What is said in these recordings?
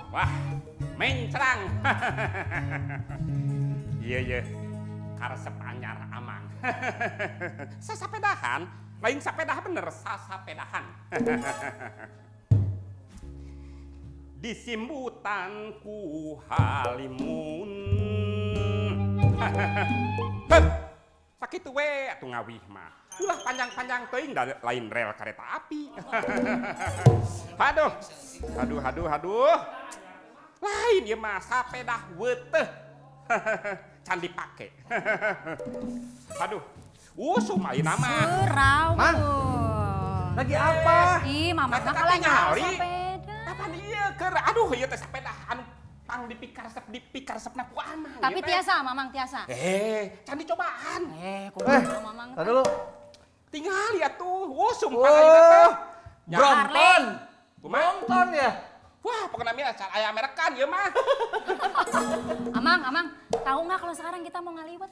Wah, mencrang. Iya iya, karesep anyar amang. Sasapedahan, lain sapedah bener, sasapedahan. Disimbutan ku halimun. Sakitu we atuh ngawih mah. Ulah panjang-panjang teuing da lain rel kereta api. Aduh, aduh, aduh, aduh. Lain ieu mah sapedah weuteuh. Can dipake. Aduh, usum ayeuna mah. Mang. Lagi apa? Ih, mama mah kalah sepeda. Kapan ieu keur aduh ieu teh sepeda anu pang dipikaresep ku amang. Tapi tiasa, mamang tiasa. Can dicobaan. Kumaha mamang. Tar dulu. Tinggal ya tuh, usum ayeuna teh. Brompton. Brompton ya? Wah, pokoknya mah aya merekan ieu mah. Amang, amang, tahu nggak kalau sekarang kita mau ngaliwet?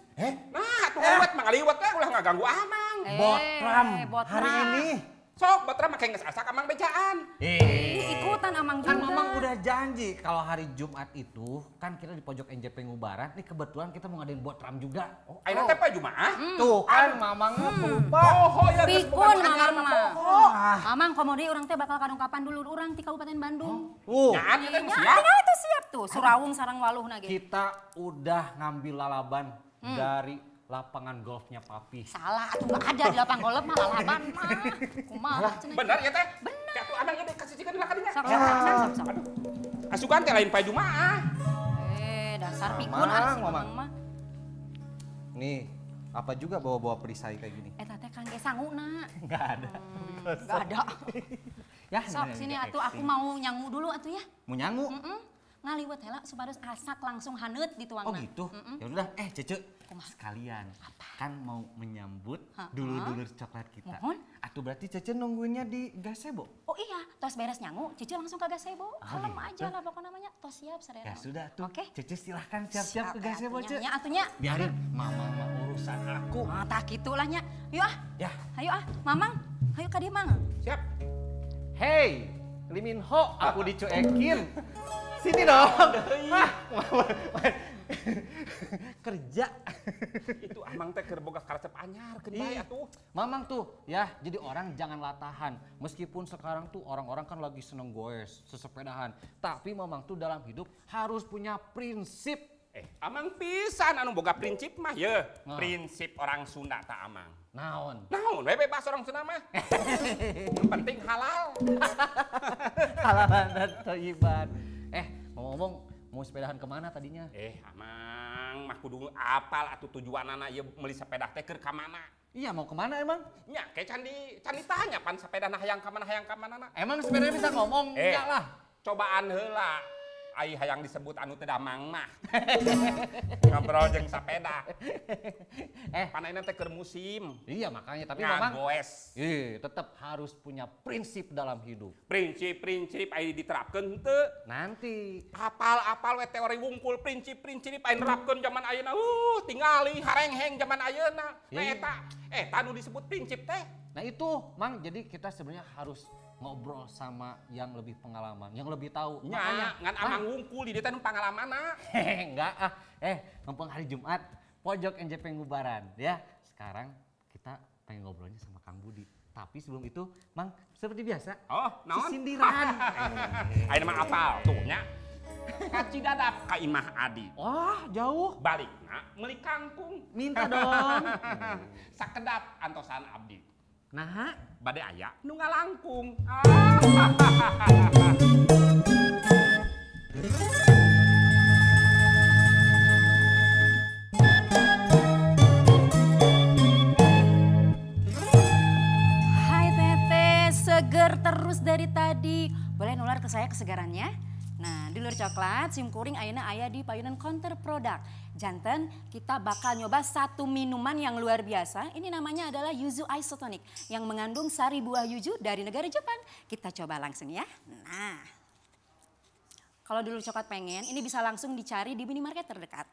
Nah, tuh ngaliwet mah ngaliwet teh ulah ngaganggu amang. Botram hari ini. Sok botram make geus asak amang bejaan. Ikutan amang juga. Kan mamang udah janji kalau hari Jumat itu kan kita di pojok NJP Ngubaran, nih kebetulan kita mau ngadain botram juga. Oh, ayeuna teh poe Jumaah? Tuh kan mamangnya lupa. Oh, ya geus pikun mamang mah. Mamang komo deui urang teh bakal kadongkapan dulur urang ti Kabupaten Bandung. Nyaan ieu teh siap. Tinggal itu siap tuh, Surawung sareng waluhna ge. Kita udah ngambil lalaban dari lapangan golfnya papi. Salah, atuh nggak ada di lapangan golf mah lalaban mah. Kumaha cenah. Bener ya teh? Bener. Atuh amang ieu kasih lah kadinya. Sok sok sok. Aduh. Asukan teh lain poe Jumaah. Dasar pikun ah si mamang mah. Nih, apa juga bawa-bawa perisai kayak gini? Eta teh kangge sanguna. Enggak ada. Enggak ada. Ya, sok sini atuh aku mau nyangu dulu atuh ya. Mau nyangu? Ngaliwet heula supados asak langsung haneut dituangna. Oh gitu. Ya udah, Cece, sekalian. Apa? Kan mau menyambut dulur-dulur coklat kita. Mohon. Atau berarti Cece nungguinnya di gazebo. Oh iya, tos beres nyangu, Cece langsung ke gazebo. Kalem aja lah pokoknya namanya, tos siap serena. Ya sudah tuh. Oke. Cece silahkan siap-siap ke gazebo, Cece. Nya atunya. Biarin mama mah urusan aku. Ah, tak gitulah nya. Yuk ah. Ya. Ayo ah, Mamang. Ayo ka dieu, Mang. Siap. Hey, Lee Min Ho, aku dicuekin. Sini dong. Kerja. Itu amang teh keur boga karesep anyar keun bae atuh. Mamang tuh ya, jadi orang jangan latahan. Meskipun sekarang tuh orang-orang kan lagi seneng goes, sesepedahan. Tapi mamang tuh dalam hidup harus punya prinsip. Amang pisan anu boga prinsip mah ye. Prinsip orang Sunda tak amang. Naon? Naon we bebas orang Sunda mah. Yang penting halal. Halalan dan thayyiban. Ngomong-ngomong mau sepedahan kemana tadinya? Amang mah kudu apal atuh tujuanana ieu meuli sepeda teh keur ka mana? Iya, mau kemana emang? Nya, kayak candi tanya pan sepedana hayang ka mana na. Emang sepedanya bisa ngomong? Enggak lah. Cobaan heula. Ai hayang disebut anu teh damang mah. Ngobrol jeung sepeda. Pan ayeuna teh keur musim. Iya makanya, tapi memang ngagoes. Iya, tetap harus punya prinsip dalam hidup. Prinsip-prinsip ai diterapkeun henteu. Nanti. Apal-apal we teori wungkul prinsip-prinsip ai nerapkeun zaman ayeuna. Tingali harengheng zaman ayeuna. Nah eta nu disebut prinsip teh. Nah itu, Mang, jadi kita sebenarnya harus ngobrol sama yang lebih pengalaman, yang lebih tahu. Makanya ngan amang wungkul di dieu teh nu pangalamanna. Enggak ah. Mumpung hari Jumat, pojok NJP Ngubaran ya. Sekarang kita pengen ngobrolnya sama Kang Budi. Tapi sebelum itu, Mang, seperti biasa. Oh, naon? Sindiran. Ayeuna mah apal tuh nya. Ka Cidadap ka Imah Adi. Wah, jauh. Balikna meuli kangkung. Minta dong. Sakedap antosan abdi. Nah, bade aya nu ngalangkung. Hai Teteh, seger terus dari tadi. Boleh nular ke saya kesegarannya? Nah, dulur coklat, sim kuring ayeuna aya di payunan counter produk. Janten, kita bakal nyoba satu minuman yang luar biasa. Ini namanya adalah Yuzu Isotonic yang mengandung sari buah yuzu dari negara Jepang. Kita coba langsung ya. Nah, kalau dulur coklat pengen, ini bisa langsung dicari di minimarket terdekat.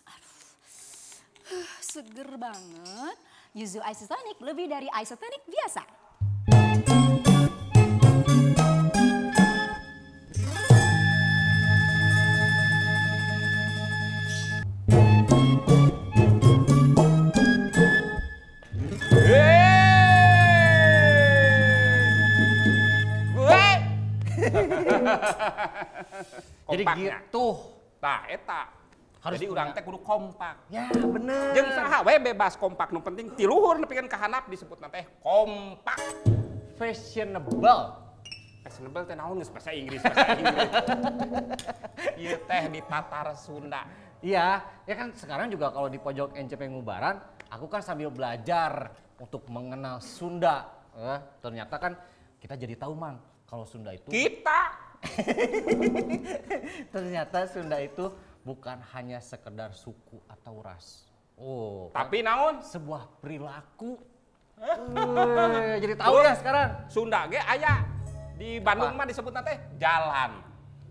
Aduh, seger banget. Yuzu Isotonic lebih dari isotonic biasa. Jadi gitu. Tah eta. Harus jadi urang teh kudu kompak. Ya bener. Jeung saha we bebas kompak nu penting ti luhur nepikeun ka handap disebutna teh kompak. Fashionable. Fashionable teh naon geus bahasa Inggris, bahasa Inggris. Ieu teh di Tatar Sunda. Iya, ya kan sekarang juga kalau di pojok NCP Ngubaran, aku kan sambil belajar untuk mengenal Sunda. Ternyata kan kita jadi tahu Mang, kalau Sunda itu kita ternyata Sunda itu bukan hanya sekedar suku atau ras. Oh, tapi naon? Sebuah perilaku. Jadi tahu ya sekarang. Sunda ge aya di Bandung mah disebutna teh jalan.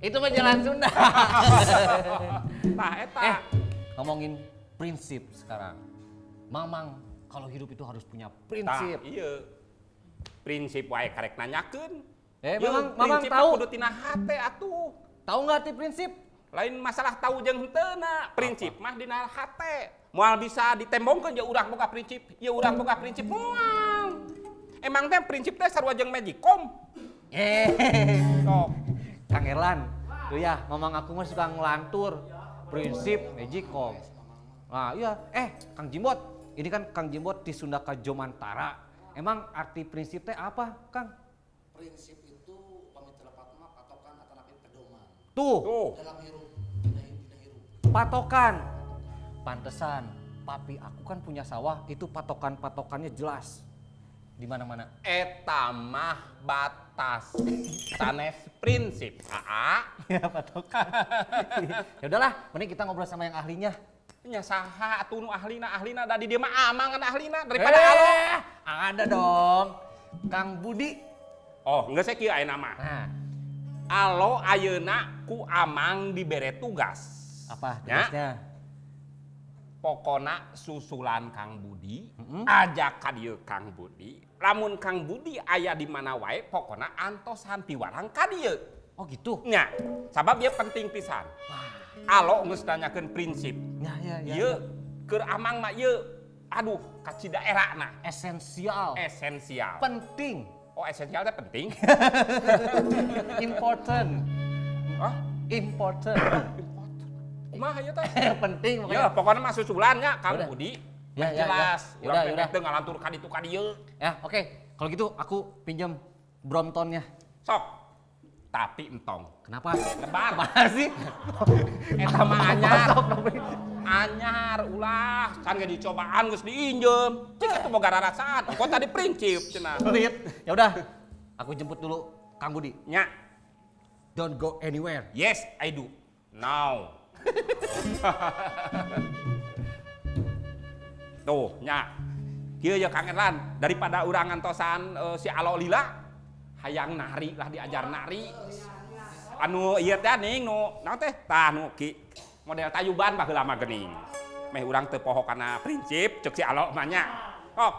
Itu mah jalan Sunda. Tah eta. Ngomongin prinsip sekarang. Mamang kalau hidup itu harus punya prinsip. Tah, iya. Prinsip wae karek nanyakeun. Mamang, Mamang tahu kudu tina hate atuh. Tahu nggak arti prinsip? Lain masalah tahu jeung henteu na, prinsip mah dina hate. Moal bisa ditembongkeun ya urang boga prinsip, ya urang boga prinsip moal. Emang teh prinsip teh sarua jeung magicom. Sok. Kang Erlan, tuh ya, mamang aku mah suka ngelantur. Prinsip magicom. Nah, iya, Kang Jimbot, ini kan Kang Jimbot di Sunda Kajomantara. Emang arti prinsip teh apa, Kang? Prinsip itu pamit telepat mah patokan atau napi pedoman. Tuh. Dalam hirup, dina hirup. Patokan. Pantesan, papi aku kan punya sawah, itu patokan-patokannya jelas. Di mana-mana. Eta mah batas. Sanes prinsip. Aa. Ya patokan. Ya udahlah, mending kita ngobrol sama yang ahlinya. Nya saha atuh nu ahlina, ahlina da di dieu mah amangan ahlina daripada alo. Ada dong. Kang Budi. Oh, geus kieu ayeuna mah. Nah. Alo ayeuna ku amang dibere tugas. Apa tugasnya? Pokona susulan Kang Budi, ajak ka dieu Kang Budi. Lamun Kang Budi aya di mana wae, pokona antosan piwarang ka dieu. Oh gitu? Nya, sabab ieu penting pisan. Alo geus nanyakeun prinsip. Ya, ya, ya. Ieu keur amang mah ieu aduh kacida erana. Esensial. Esensial. Penting. Oh, esensial teh penting. Important. Hah? Important. Kumaha ieu teh? Penting pokoknya. Ya, pokoknya mah susulannya Kang Budi. Ya, ya, jelas. Ya. Udah, udah. Teu ngalantur ka ditu ka dieu. Ya, oke. Kalau gitu aku pinjam Bromptonnya. Sok. Tapi entong. Kenapa? Lebar. Kemana sih? Eta mah anyar. Anyar ulah, can ge dicobaan geus diinjem. Cik atuh boga rarasaan. Engko tadi prinsip cenah. Pelit. Ya udah, aku jemput dulu Kang Budi. Nya. Don't go anywhere. Yes, I do. Now. Tuh, nya. Kieu ya Kang Erlan, daripada urang ngantosan si Alo lila hayang nari lah diajar nari. Anu ieu teh ning nu naon teh? Tah nu ki model tayuban baheula mah geuning. Meh urang teu poho kana prinsip ceuk si Alo mah nya. Sok.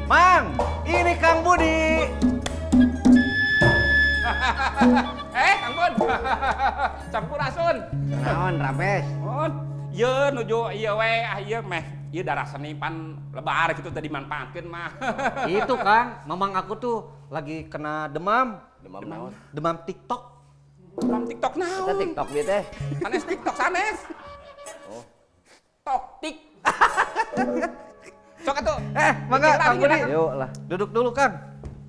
Mang, ini Kang Budi. Kang Bud. Sampurasun. Naon, Rampes? Naon? Ieu nuju ieu we, ah ieu meh Ieu darah seni pan lebar gitu tadi dimanfaatkeun mah. Itu Kang, mamang aku tuh lagi kena demam. Demam naon? Demam TikTok. Demam TikTok naon? Eta TikTok ieu teh. Sanes TikTok sanes. Oh. Tok tik. Sok atuh. Mangga Kang Budi. Yuk lah. Duduk dulu Kang.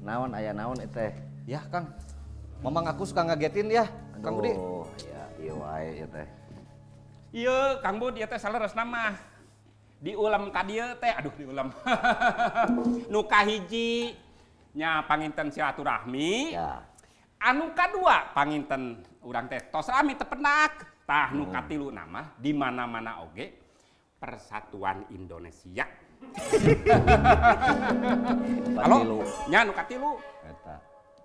Naon aya naon ieu teh? Ya Kang. Mamang aku suka ngagetin ya, Kang Budi. Oh, ya ieu wae ieu teh. Ieu Kang Budi ieu teh saleresna mah. Diulam ka dieu teh, aduh diulam. Nu kahiji nya panginten silaturahmi. Ya. Anu kadua panginten urang teh tos rami tepenak. Tah nu katilu nama di mana-mana oge Persatuan Indonesia. Halo, nya nu katilu. Eta.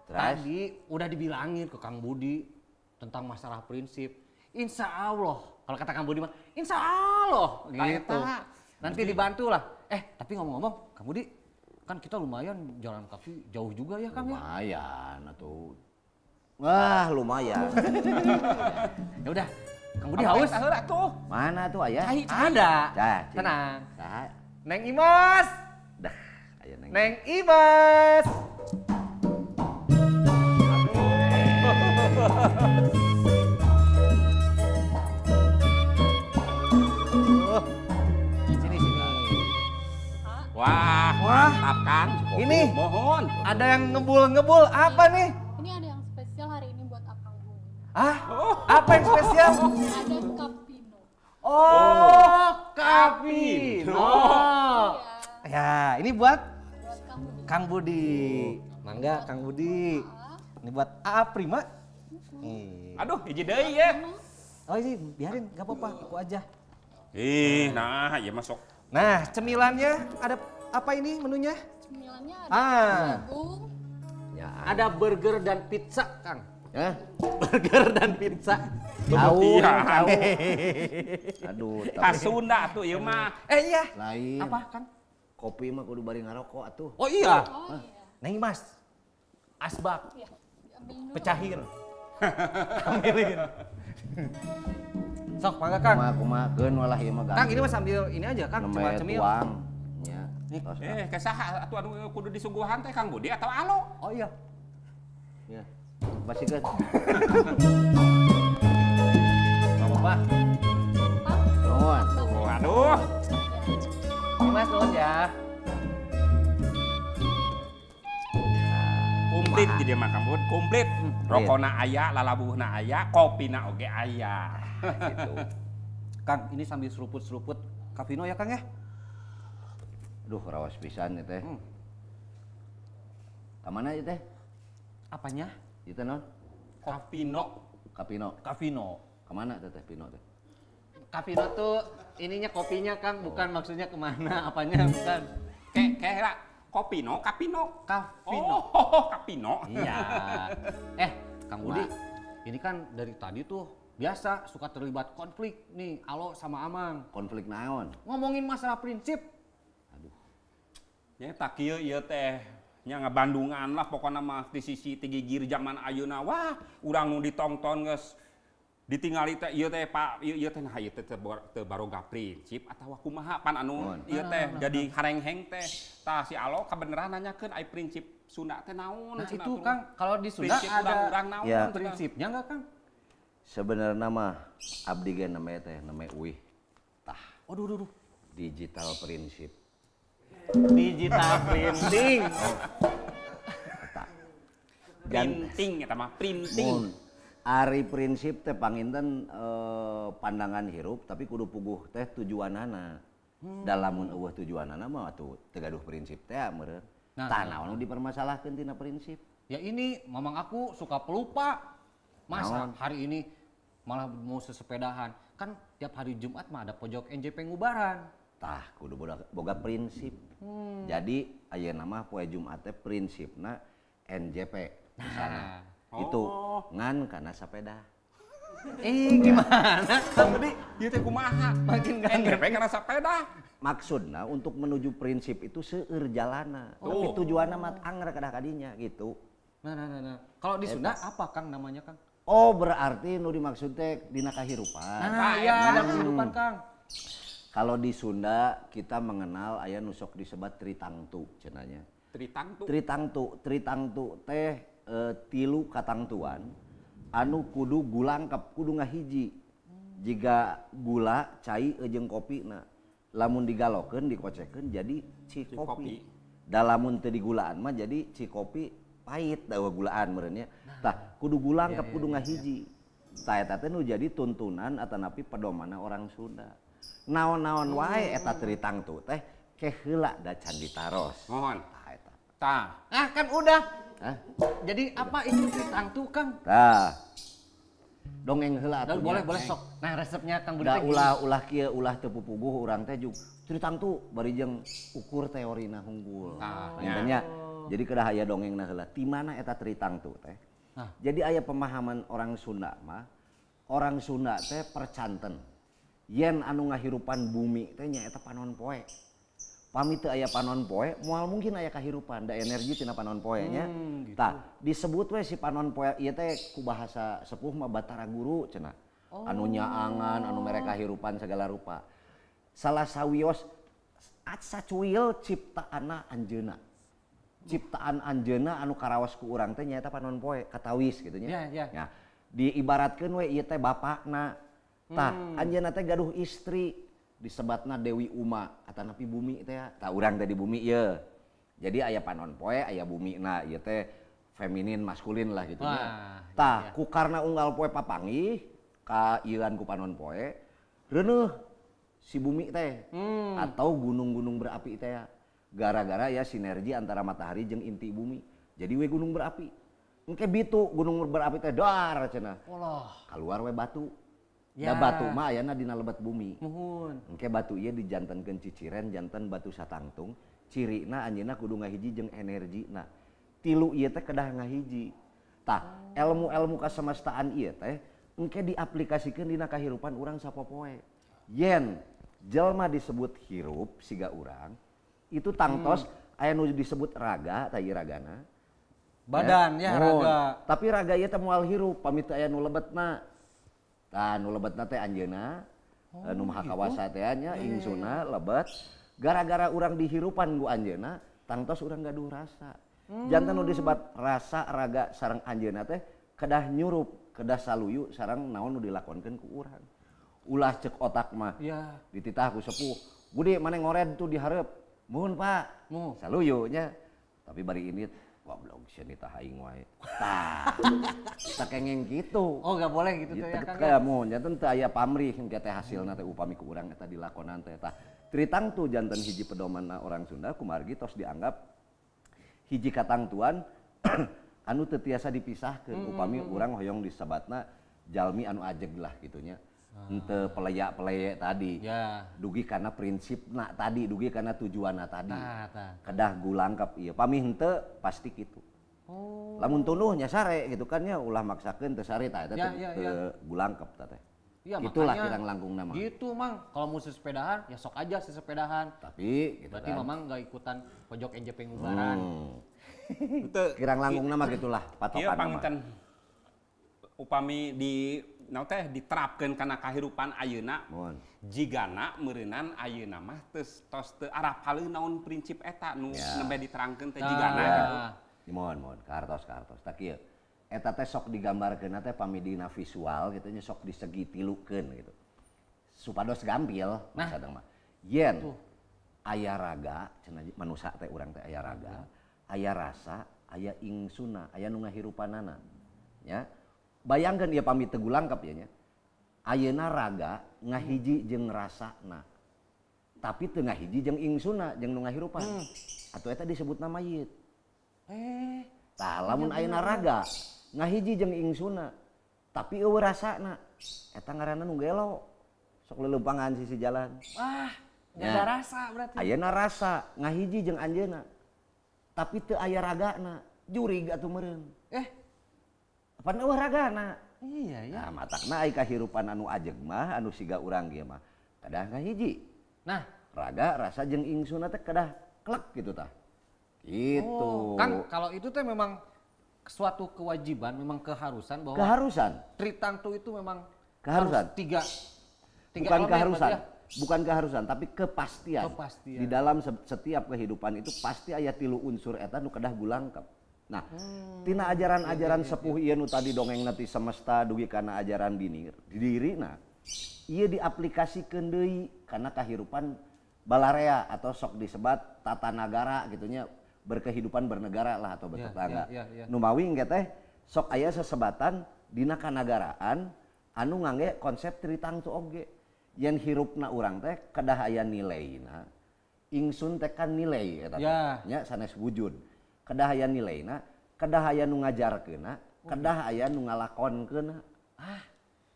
Tadi udah dibilangin ke Kang Budi tentang masalah prinsip. Insya Allah, kalau kata Kang Budi mah, insya Allah gitu. Nanti dibantu lah. Tapi ngomong-ngomong, Kang Budi, kan kita lumayan jalan kaki jauh juga ya Kang ya? Lumayan atuh. Wah, lumayan. Ya udah, Kang Budi haus. Tuh. Mana tuh ayah? Ada. Tenang. Neng Imas. Dah, aya Neng. Neng Imas. Sini sini. Wah, mantap Kang. Ini mohon. Ada yang ngebul-ngebul apa nih? Ini ada yang spesial hari ini buat Akang Budi. Ah, apa yang spesial? Ada Capino. Oh, Capino. Ya, ini buat Kang Budi. Kang Budi. Mangga Kang Budi. Ini buat AA Prima. Aduh, hiji deui ya. Oh ini biarin, gak apa-apa, aku aja. Ih, nah, ya masuk. Nah, cemilannya ada apa ini menunya? Cemilannya ada jagung. Ya, ada burger dan pizza, Kang. Hah? Burger dan pizza. Tahu, tahu. Aduh, tapi Sunda tuh ieu mah. Iya. Lain. Apa, Kang? Kopi mah kudu bari ngarokok atuh. Oh iya. Oh iya. Neng Mas. Asbak. Iya. Diambilin dulu. Pecahir. Ambilin. Sok, mangga Kang. Kumaha keun walah ieu mah. Kang, ini mah sambil ini aja, Kang, cemil-cemil. Tuang. Ya. Kesaha atuh anu kudu disuguhan teh Kang Budi atau Alo? Oh iya. Ya. Basikeun. Enggak apa-apa. Nuhun. Aduh. Mas nuhun ya. Komplit jadi mah Kang Bud, komplit. Rokona aya, lalabuhna aya, kopina oge aya. Gitu. Kang, ini sambil seruput-seruput Capino ya Kang ya? Aduh, rawas pisan ya teh. Kamana ya teh? Apanya? Itu non? Capino. Capino. Capino. Kemana teh teh Pino teh? Capino tuh ininya kopinya Kang, bukan maksudnya kemana, apanya bukan. Kayak Kopino, Capino. Capino. Oh, Capino. Iya. Kang Budi, ini kan dari tadi tuh biasa suka terlibat konflik nih, Alo sama Amang. Konflik naon? Ngomongin masalah prinsip. Aduh. Ya tak kieu ieu teh nya ngabandungan lah pokona mah di sisi tigigir zaman ayeuna wah urang nu ditongton geus ditingali teh ieu teh Pak ieu teh nah ieu teh teu baroga prinsip atawa kumaha pan anu ieu teh jadi harengheng teh tah si Alo kabeneran nanyakeun ai prinsip Sunda teh naon. Nah itu Kang, kalau di Sunda prinsip ada urang naon ya. Prinsipnya enggak Kang? Sebenarnya mah abdi ge namanya teh namanya uih tah. Aduh aduh. Digital prinsip. Digital printing. Printing eta mah printing. Ari prinsip teh panginten pandangan hirup tapi kudu puguh teh tujuanana. Dalamun eueuh tujuanana mah atuh teu gaduh prinsip teh meureun. Nah, tah naon nu dipermasalahkeun tina prinsip? Ya ini mamang aku suka pelupa. Masa hari ini malah mau sesepedahan. Kan tiap hari Jumat mah ada pojok NJP ngubaran. Tah kudu boga prinsip. Jadi ayeuna mah poe Jumat teh prinsipna NJP misalnya. Itu ngan karena sepeda. Gimana? Kang Budi, ieu teh kumaha? Makin gak NJP karena sepeda. Maksudna untuk menuju prinsip itu seueur jalana. Tapi tujuanna mah anger kadah kadinya gitu. Nah. Kalau di Sunda apa Kang namanya Kang? Oh, berarti nu dimaksud teh dina kahirupan. Nah, iya, ada kehidupan Kang. Kalau di Sunda kita mengenal aya nu sok disebat tritangtu cenah nya. Tritangtu. Tritangtu, tritangtu teh tilu katangtuan anu kudu gulangkep, kudu ngahiji. Jiga gula, cai jeung kopi na. Lamun digalokeun dikocekeun jadi cikopi. Da lamun teu digulaan mah jadi cikopi pahit da gulaan meureun nya. Tah kudu gulangkep, kudu ngahiji. Tah eta teh nu jadi tuntunan atanapi pedomana orang Sunda. Naon-naon wae eta tritangtu teh ke heula da can ditaros. Mohon. Tah eta. Tah. Ah kan udah. Hah? Jadi apa itu tritangtu, Kang? Tah. Dongeng heula atuh. Boleh, boleh sok. Nah, resepnya Kang Budi. Da ulah kieu ulah teu pupuguh urang teh juk tritangtu bari jeung ukur teorina hunggul. Tah, nya. Jadi kedah aya dongengna heula. Ti mana eta tritangtu teh? Jadi aya pemahaman orang Sunda mah, orang Sunda teh percanten. Yen anu ngahirupan bumi teh nyaeta panon poe. Pami teu aya panon poe, moal mungkin aya kahirupan, da energi tina panon poe nya. Gitu. Tah, disebut we si panon poe ieu teh ku bahasa sepuh mah Batara Guru cenah. Oh. Anu nyaangan, anu mere kahirupan segala rupa. Salah sawios sacuil ciptaanna anjeunna. Ciptaan anjeunna anu karaos ku urang teh nyaeta panon poe, katawis gitu nya. Yeah, yeah. Nah, diibaratkeun we ieu teh bapakna. Tah, anjeunna teh gaduh istri disebatna Dewi Uma atanapi bumi teh. Tah urang teh di bumi ieu. Jadi aya panon poe, aya bumina ieu teh feminin maskulin lah gitu nya. Tah, ku karna unggal poe papanggih ka ieuan ku panon poe, reuneuh si bumi teh atau gunung-gunung berapi teh. Gara-gara ya sinergi antara matahari jeung inti bumi. Jadi we gunung berapi. Engke bitu gunung berapi teh dar cenah. Allah. Kaluar we batu. Ya. Da batu mah ayana dina lebet bumi. Muhun. Engke batu ieu dijantenkeun ciciren janten batu satangtung. Cirina anjeunna kudu ngahiji jeung energina. Tilu ieu teh kedah ngahiji. Tah, ilmu-ilmu kasemestaan ieu teh engke diaplikasikeun dina kahirupan urang sapopoe. Yen jelma disebut hirup siga urang, itu tangtos aya nu disebut raga, tah ieu ragana. Badan ya, raga. Tapi raga ieu teh moal hirup pami teu aya nu lebetna. Tah nu lebetna teh anjeunna, nu maha kawasa teh nya ingsuna lebet. Gara-gara urang dihirupan ku anjeunna, tangtos urang gaduh rasa. Janten nu disebat rasa raga sareng anjeunna teh kedah nyurup, kedah saluyu sareng naon nu dilakonkeun ku urang. Ulah cek otak mah. Ya. Dititah ku sepuh. Budi maneh ngored tuh dihareup. Muhun Pak. Saluyu nya. Tapi bari ini goblok sia nitah aing wae. Tah. Tah kengeng kitu. Oh, enggak boleh gitu teh ya Kang. Teu mun janten teu aya pamrih engke teh hasilna teh upami ku urang eta dilakonan teh tah. Tritangtu janten hiji pedomanna orang Sunda kumargi tos dianggap hiji katangtuan anu teu tiasa dipisahkeun upami urang hoyong disebatna jalmi anu ajeg lah kitu nya. Henteu peleya-peleye tadi. Ya. Dugi karena prinsipna tadi, dugi karena tujuanna tadi. Nah, kedah gulangkep ieu. Pami henteu pasti kitu. Oh. Lamun tunduh nya sare gitu kan nya ulah maksakeun teu sare tah eta teu gulangkep tah teh. Ya, itulah kirang langkungna mah. Gitu Mang, kalau mau sesepedahan ya sok aja sesepedahan. Tapi gitu berarti kan. Mamang nggak ikutan pojok NJP ngubaran. Kirang langkungna mah gitulah patokan mah. Ieu panginten upami di naon teh diterapkeun kana kahirupan ayeuna. Jigana meureunnan ayeuna mah tos teu arapaleun naon prinsip eta nu nembe diterangkeun teh jigana gitu. Mohon kahartos tah kieu. Eta teh sok digambarkeun teh pami dina visual gitu nya sok disegitilukeun gitu. Supados gampil maksudna mah. Yen aya raga cenah manusa teh urang teh aya raga, aya rasa, aya ingsuna, aya nu ngahirupanana. Nya. Bayangkeun ieu pami teu gulangkep ieu nya. Ayeuna raga ngahiji jeung rasana. Tapi teu ngahiji jeung ingsuna jeung nu ngahirupan. Atuh eta disebutna mayit. Tah lamun ayeuna raga ngahiji jeung ingsuna tapi eueuh rasana eta ngaranna nu gelo. Sok leuleumpangan sisi jalan. Wah, ada rasa berarti. Ayeuna rasa ngahiji jeung anjeunna. Tapi teu aya ragana, jurig atuh meureun. Apan eueuh ragana. Iya ya. Nah, matakna ai kahirupan anu ajeg mah anu siga urang ge mah kedah ngahiji. Nah, raga rasa jeung ingsuna teh kedah klek gitu tah. Gitu. Oh, Kang, kalau itu teh memang suatu kewajiban, memang keharusan bahwa keharusan. Tritangtu itu memang keharusan. Harus tiga bukan keharusan. Ya? Bukan keharusan tapi kepastian. Kepastian. Di dalam setiap kehidupan itu pasti aya tilu unsur eta nu kedah gulangkep. Nah, tina ajaran-ajaran sepuh ieu nu tadi dongengna ti semesta dugi kana ajaran dirina, ieu diaplikasikeun deui kana kahirupan balarea atau sok disebat tata nagara gitu nya, berkehidupan bernegara lah atau bertetangga. Ya. Numawi engke teh sok aya sesebatan dina kanagaraan anu ngangge konsep tritangtu oge. Yen hirupna urang teh kedah aya nilaina. Ingsun teh kan nilai eta teh. Nya sanes wujud. Kedah aya nilaina, kedah aya nu ngajarkeunna, kedah aya nu ngalakonkeunna.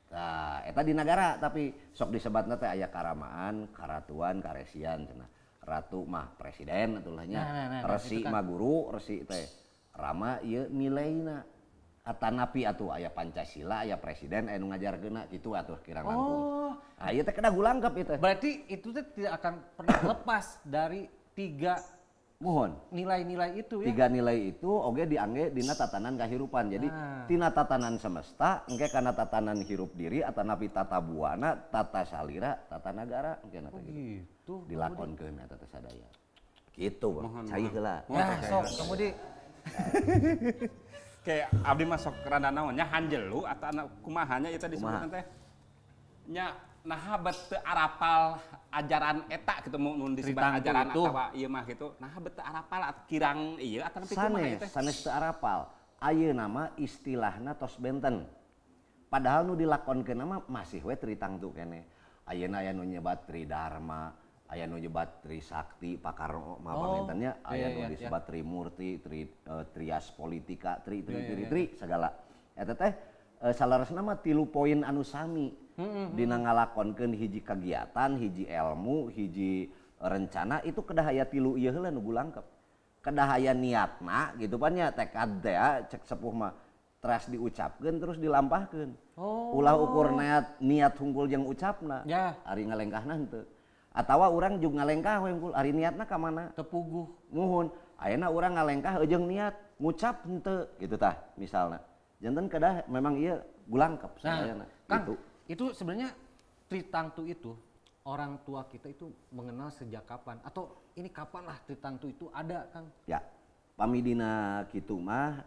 Tah, eta di nagara tapi sok disebatna teh aya karamaan, karatuan, karesian cenah. Ratu mah presiden atulah nya. Nah, Resi itu kan. mah guru, resi teh rama ieu nilaina. Atanapi atuh aya Pancasila, aya presiden aya nu ngajarkeunna kitu atuh kirang langkung. Oh. Ah ieu teh kedah gulangkep ieu teh. Berarti itu teh tidak akan pernah lepas dari tiga Mohon. nilai-nilai itu ya. Tiga nilai itu oge diangge dina tatanan kahirupan. Jadi tina tatanan semesta engke kana tatanan hirup diri atanapi tata buana, tata salira, tata nagara engke na teh gitu. Gitu. Dilakonkeun eta teh sadaya. Gitu, Bang. Cai heula. Ya, sok kamu di Kayak abdi masuk rada naon nya hanjelu atau anak kumahanya itu disebutkan teh nya naha bet teu arapal ajaran eta gitu mun disebut Tritangtu ajaran itu. atawa ieu mah gitu naha bet teu arapal atau kirang ieu atau nepi kumaha ieu Sanes, teh sanes teu arapal. Ayeuna mah istilahna tos benten. Padahal nu dilakonkeun mah masih we tritangtu keneh. Ayeuna aya nu nyebat Tridharma, aya nu nyebat Trisakti, Pakarno mah pangintennya, aya nu disebat Trimurti, Trias Politika, tri tri tri tri segala. Eta teh saleresna mah tilu poin anu sami. Dina ngalakonkeun hiji kegiatan, hiji ilmu, hiji rencana itu kedah aya tilu ieu heula nu gulangkep. Kedah aya niatna gitu pan nya tekad teh cek sepuh mah teras diucapkeun terus dilampahkeun. Ulah ukur niat hungkul jeung ucapna. Ya. Ari ngalengkahna henteu. Atawa urang juga ngalengkah we hungkul ari niatna ka mana? Tepuguh. Muhun, ayeuna urang ngalengkah jeung niat ngucap henteu gitu tah misalna. Janten kedah memang ieu gulangkep sadayana Kang, gitu. Itu sebenarnya tritangtu itu orang tua kita itu mengenal sejak kapan atau ini kapan lah tritangtu itu ada, Kang? Ya, pami dina kitu mah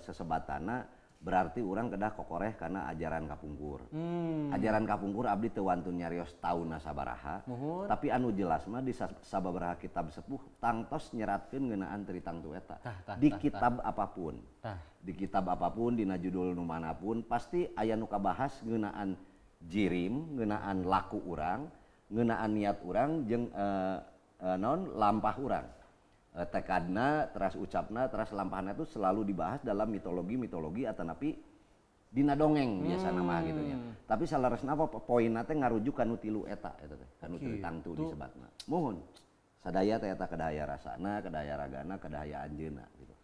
sesebatana berarti urang kedah kokoreh karena ajaran kapungkur. Ajaran kapungkur abdi teu wantun nyarios taunna sabaraha. Muhun. Tapi anu jelas mah di sababaraha kitab sepuh tangtos nyeratkeun ngeunaan tritangtu eta. Di kitab apapun. Di kitab apapun dina judul nu manapun pasti aya nu kabahas ngeunaan jirim, ngeunaan laku urang, ngeunaan niat urang jeung naon lampah urang. Tekadna, teras ucapna, teras lampahna itu selalu dibahas dalam mitologi-mitologi atanapi dina dongeng biasa nama gitu nya. Tapi saleresna apa poinna teh ngarujuk kanu tilu eta eta teh, kanu tritangtu disebatna. Muhun. Sadaya teh eta kedaya rasana, kedaya ragana, kedaya anjeunna gitu.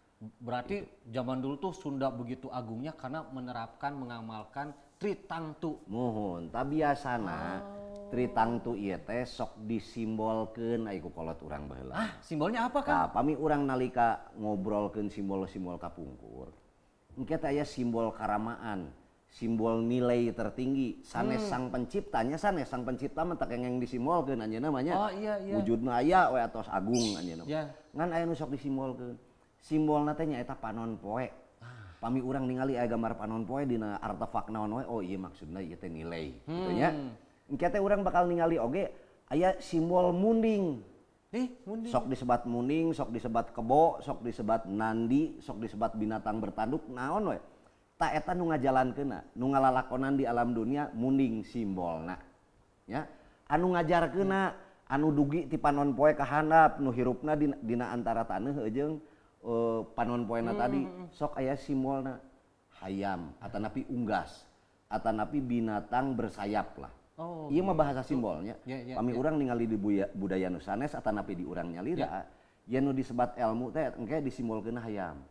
Berarti zaman dulu tuh Sunda begitu agungnya karena menerapkan, mengamalkan tritangtu. Muhun, tabiasana tritangtu ieu teh sok disimbolkeun ai ku kolot urang baheula. Ah, simbolnya apa, Kang? Tah, pami urang nalika ngobrolkeun simbol-simbol kapungkur, engke teh aya simbol karamaan, simbol nilai tertinggi, sanes sang penciptanya, sanes sang pencipta mah teu kengeng disimbolkeun anjeunna mah nya. Oh, iya. Wujudna aya we atos agung anjeunna. Ya. Ngan aya nu sok disimbolkeun. Simbolna teh nyaeta panon poe. Pami urang ningali aya gambar panon poe dina artefak naon we, oh ieu maksudna ieu teh nilai gitu nya. Engke teh urang bakal ningali oge aya simbol munding. Munding. Sok disebat munding, sok disebat kebo, sok disebat nandi, sok disebat binatang bertanduk naon we. Ta eta nu ngajalankeunna, nu ngalalakonan di alam dunia munding simbolna. Ya, anu ngajarkeunna, anu dugi ti panon poe ka handap, nu hirupna dina antara taneuh jeung panon poena tadi sok aya simbolna hayam atanapi unggas atanapi binatang bersayap lah. Oh, ieu mah bahasa simbolnya. Ya, Pami urang ningali di budaya nu sanes atanapi di urang nyalira, yen nu disebat ilmu teh engke disimbolkeun hayam.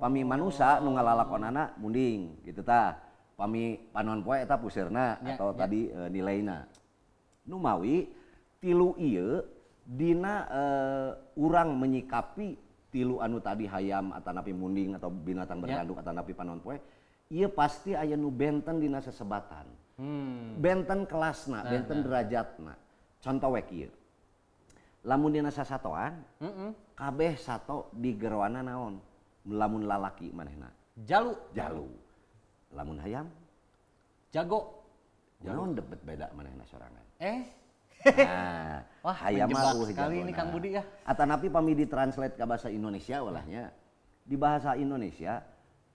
Pami manusa nu ngalalakonana munding gitu tah. Pami panon poe eta puseurna atau tadi nilaina. Numawi tilu ieu dina urang menyikapi tilu anu tadi hayam atanapi munding atau binatang bertanduk atanapi panon poe ieu pasti aya nu benten dina sesebatan. Benten kelasna, benten derajatna. Contoh we kieu. Lamun dina sasatoan, kabeh sato di geroana naon? Lamun lalaki manehna. Jalu. Jalu. Lamun hayam? Jago. Naon debet beda manehna sorangan. Nah, wah, hayam mah menjebak sekali ini Kang Budi ya. Atanapi pami ditranslate ke bahasa Indonesia walahnya. Di bahasa Indonesia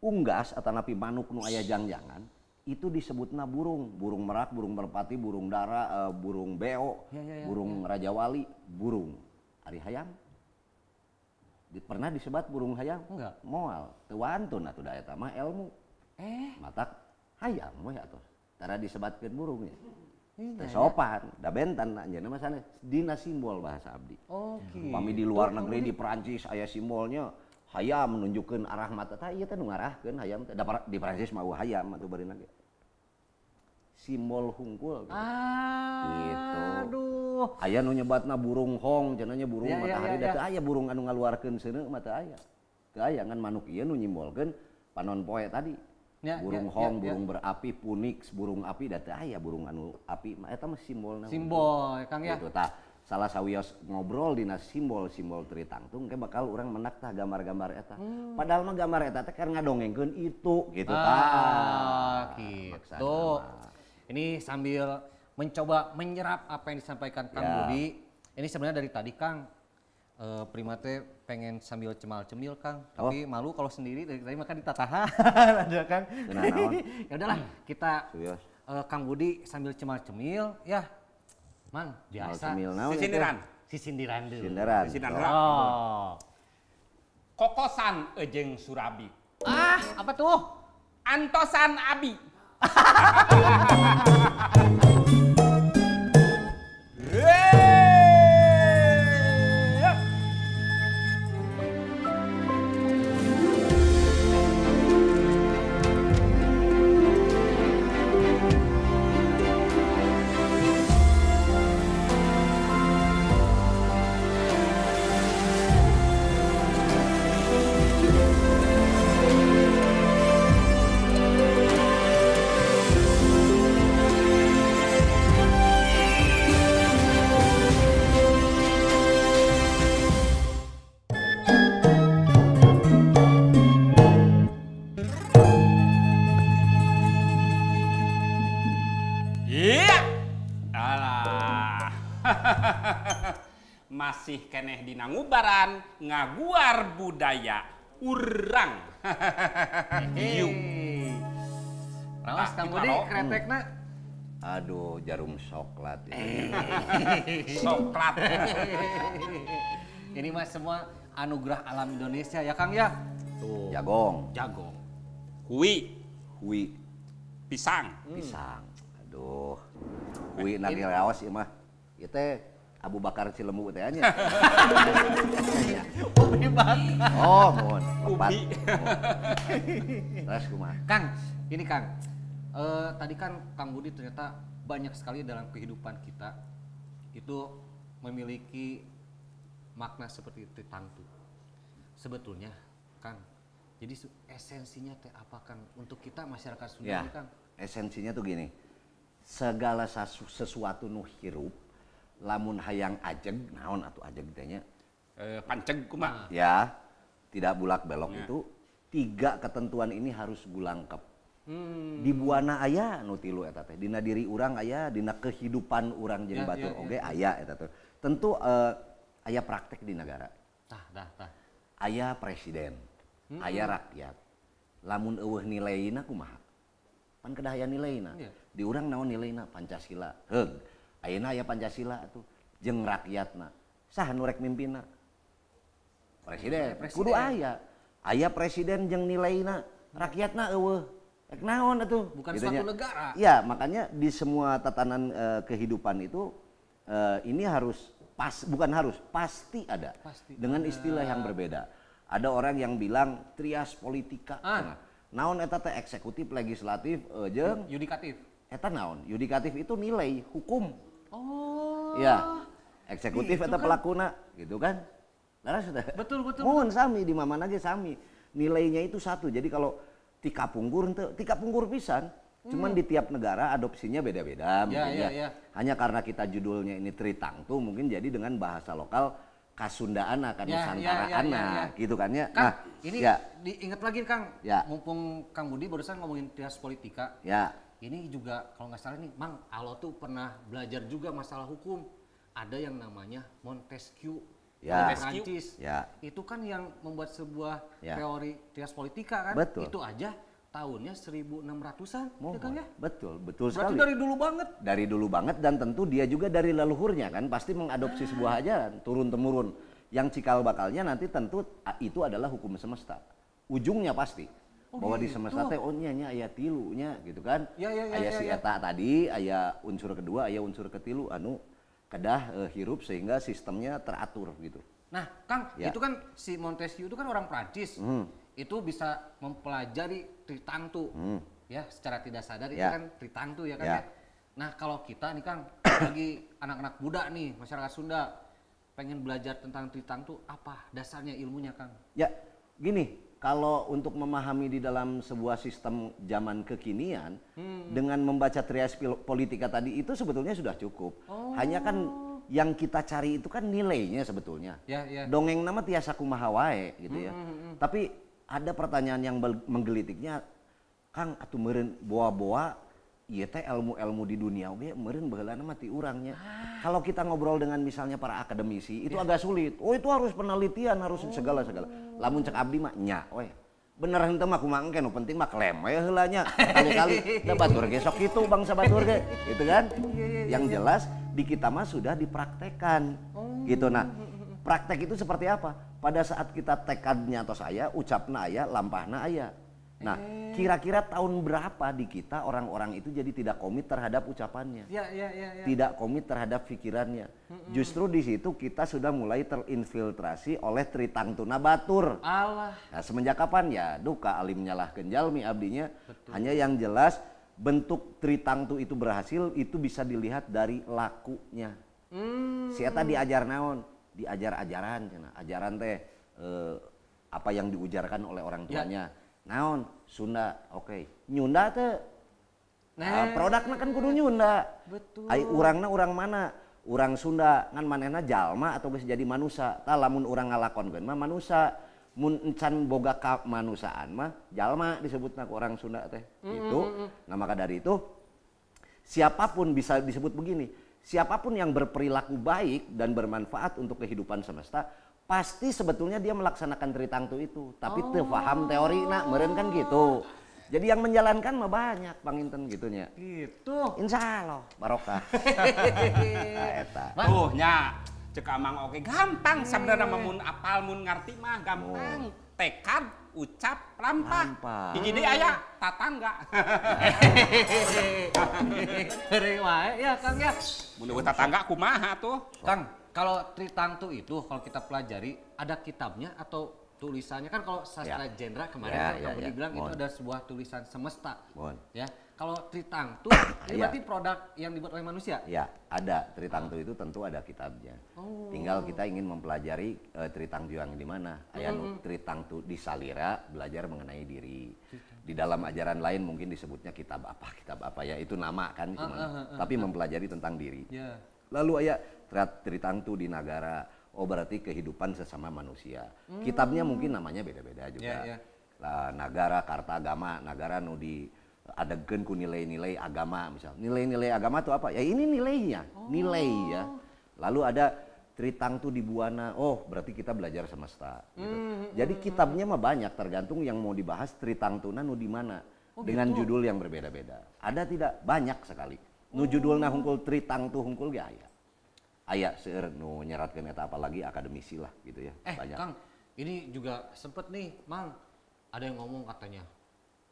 unggas atanapi manuk nu aya jangjangan itu disebutna burung, burung merak, burung merpati, burung dara, burung beo, ya, burung raja wali, burung. Ari hayam. Pernah disebat burung hayam? Enggak. Moal, teu wantun atuh da eta mah ilmu. Matak hayam we atuh. Tara disebatkeun burungnya. Teu sopan, da benten anjeunna mah sanes dina simbol bahasa abdi. Oh, gitu. Pami di luar negeri di Perancis aya simbolnya hayam menunjukkan arah mata tah ieu teh nu ngarahkeun hayam teh. Da di Perancis mah eueuh hayam atuh barina ge. Simbol hungkul gitu. Gitu. Aduh. Aya nu nyebatna burung hong cenah nya burung Ya, matahari ya, da teu aya burung anu ngaluarkeun seuneu mah teu aya. Teu aya ngan manuk ieu nu nyimbolkeun panon poe tadi. Ya, burung ya, hong, ya, burung berapi, punix, burung api da teu aya burung anu api mah eta mah simbolna. Simbol ya Kang ya. Gitu tah. Salah sawios ngobrol dina simbol-simbol tritangtung ke bakal urang menak tah gambar-gambar eta. Padahal mah gambar eta teh keur ngadongengkeun itu gitu tah. Gitu. Ini sambil mencoba menyerap apa yang disampaikan Kang Budi. Ini sebenarnya dari tadi Kang Prima teh pengen sambil cemal-cemil Kang, tapi malu kalau sendiri dari tadi maka ditatahan ada Kang. Ya udahlah kita Kang Budi sambil cemal-cemil ya. Mang, biasa. Sisindiran. Sisindiran dulu. Sindiran. Sisindiran. Oh. Kokosan ejeng surabi. Ah, apa tuh? Antosan abi. Masih keneh dina ngubaran ngaguar budaya urang. Hiu. Rawas Kang Budi kretekna. Aduh, jarum soklat. Soklat. Ini mah semua anugerah alam Indonesia ya Kang ya. Tuh. Jagong. Jagong. Hui. Hui. Pisang. Pisang. Aduh. Hui nagi rawas ieu mah. Ieu teh Abu Bakar Cilembu teh nya. Ubi bakar. Oh, mohon. Lepat. Ubi. Terus kumaha? Kang, ini Kang. Tadi kan Kang Budi ternyata banyak sekali dalam kehidupan kita itu memiliki makna seperti tritangtu. Sebetulnya, Kang, jadi esensinya teh apa Kang untuk kita masyarakat Sunda ya, ini Kang? Esensinya tuh gini. Segala sesuatu nu hirup lamun hayang ajeg naon atuh ajeg teh nya? Panceg kumaha? Ya, tidak bulak belok itu tiga ketentuan ini harus gulangkep. Di buana aya nu tilu eta teh, dina diri urang aya, dina kehidupan urang jeung batur oge aya eta teh. Tentu aya praktek di negara. Tah, tah, tah. Aya presiden, aya rakyat. Lamun eueuh nilaina kumaha? Pan kedah aya nilaina. Di urang naon nilaina? Pancasila. Heug. Ayeuna aya Pancasila atuh jeung rakyatna. Saha nu rek mimpinna? Presiden. Kudu aya. Aya presiden jeung nilaina, rakyatna eueuh. Rek naon atuh? Bukan gitu suatu nya. Negara. Iya, makanya di semua tatanan kehidupan itu ini harus pas, bukan harus, pasti ada. Pasti dengan ada. Istilah yang berbeda. Ada orang yang bilang trias politika. Ah. Naon eta teh eksekutif, legislatif, jeung yudikatif. Eta naon? Yudikatif itu nilai hukum. Oh. Ya. Eksekutif Gitu eta kan. Pelakuna, gitu kan? Laras sudah. Betul, betul. Mohon sami di mana ge sami. Nilainya itu satu. Jadi kalau tika pungkur henteu, tika pungkur pisan. Cuman di tiap negara adopsinya beda-beda mungkin ya. Ya. Hanya karena kita judulnya ini Tritangtu mungkin jadi dengan bahasa lokal Kasundaan akan Nusantaraana gitu kan ya. Kang, nah, ini ya. Diingat lagi Kang, ya. Mumpung Kang Budi barusan ngomongin trias politika. Ya. Ini juga kalau nggak salah nih, Mang Alo tuh pernah belajar juga masalah hukum. Ada yang namanya Montesquieu. Ya. Prancis. Ya. Itu kan yang membuat sebuah teori trias politika kan. Betul. Itu aja tahunnya 1600-an, ya kan ya? Betul, betul berarti sekali. Dari dulu banget. Dari dulu banget dan tentu dia juga dari leluhurnya kan pasti mengadopsi sebuah ajaran turun temurun. Yang cikal bakalnya nanti tentu itu adalah hukum semesta. Ujungnya pasti. Oh, bahwa gitu. Di semesta teh oh nya nya aya tilunya gitu kan. Ya, aya si eta tadi, aya unsur kedua, aya unsur ketilu anu kedah hirup sehingga sistemnya teratur gitu. Nah, Kang, ya. Itu kan si Montesquieu itu kan orang Prancis. Itu bisa mempelajari Tritangtu. Ya, secara tidak sadar itu kan Tritangtu ya kan ya. Nah, kalau kita nih Kang, lagi anak-anak muda nih, masyarakat Sunda pengen belajar tentang Tritangtu, apa dasarnya ilmunya, Kang? Ya, gini, kalau untuk memahami di dalam sebuah sistem zaman kekinian, dengan membaca trias politika tadi itu sebetulnya sudah cukup. Oh. Hanya kan yang kita cari itu kan nilainya sebetulnya. Ya, ya. Dongeng nama tiasa kumaha wae gitu ya. Tapi ada pertanyaan yang menggelitiknya, Kang atuh meureun boa-boa ieu teh ilmu-ilmu di dunia oge meureun baheulana mah ti urangnya. Kalau kita ngobrol dengan misalnya para akademisi itu agak sulit. Oh itu harus penelitian, harus segala-segala. Lamun cek abdi mah nya we. Bener henteu mah kumaha engke nu penting mah klem we heula nya. Kali-kali da batur ge sok kitu bangsa batur ge, gitu kan? Yang jelas di kita mah sudah dipraktekan. Gitu nah. Praktek itu seperti apa? Pada saat kita tekadnya atau saya, ucapna aya, lampahna aya. Nah, kira-kira tahun berapa di kita orang-orang itu jadi tidak komit terhadap ucapannya? Ya. Tidak komit terhadap pikirannya. Justru di situ kita sudah mulai terinfiltrasi oleh Tritangtuna batur. Allah. Nah, semenjak kapan ya? Duka alim nyalahkeun jalmi abdinya. Betul. Hanya yang jelas bentuk Tritangtu itu berhasil itu bisa dilihat dari lakunya. Si eta diajar naon? Diajar ajaran cenah. Ajaran teh apa yang diujarkan oleh orang tuanya. Ya. Naon? Sunda, oke. Nyunda teh nah, produkna kan kudu nyunda. Betul. Ai urangna urang mana? Urang Sunda ngan manehna jalma atau geus jadi manusa. Tah lamun urang ngalakonkeun mah manusa. Mun encan boga kamanusiaan mah jalma disebutna ku orang Sunda teh. Gitu. Nah, maka dari itu siapapun bisa disebut begini. Siapapun yang berperilaku baik dan bermanfaat untuk kehidupan semesta, pasti sebetulnya dia melaksanakan Tritangtu itu. Tapi teu paham teorina, meureun kan gitu. Jadi yang menjalankan mah banyak panginten gitunya. Gitu. Insya Allah barokah. Eta. Tuh nya, cek amang oke gampang sebenarnya mun apal mun ngarti mah gampang. Tekad, ucap, lampah. Hiji deui aya tatangga. Heureuy wae ya Kang ya. Mun eueuh tatangga kumaha tuh? Kang, kalau Tritangtu itu kalau kita pelajari ada kitabnya atau tulisannya kan kalau sastra genre kemarin kan Kang Budi bilang itu ada sebuah tulisan semesta. Ya, kalau Tritangtu ini berarti produk yang dibuat oleh manusia? Ya, ada. Tritangtu itu tentu ada kitabnya. Tinggal kita ingin mempelajari Tritangtu yang di mana. Aya nu Tritangtu di Salira belajar mengenai diri. Di dalam ajaran lain mungkin disebutnya kitab apa ya itu nama kan cuman. Tapi mempelajari tentang diri. Ya. Lalu aya Tritangtu di Nagara. Oh berarti kehidupan sesama manusia. Kitabnya mungkin namanya beda-beda juga. Lah, Nagara Kartagama, Nagara nu di adegeun ku nilai-nilai agama misal. Nilai-nilai agama itu apa? Ya ini nilainya, nilai ya. Lalu ada Tritangtu di Buana. Oh, berarti kita belajar semesta gitu. Jadi kitabnya mah banyak tergantung yang mau dibahas Tritangtuna nu di mana dengan gitu. Judul yang berbeda-beda. Ada tidak? Banyak sekali. Nu judulna hungkul Tritangtu hungkul ge aya. Aya seueur nu nyeratkeun eta apalagi akademisi lah gitu ya. Banyak. Kang, ini juga sempet nih, Mang. Ada yang ngomong katanya.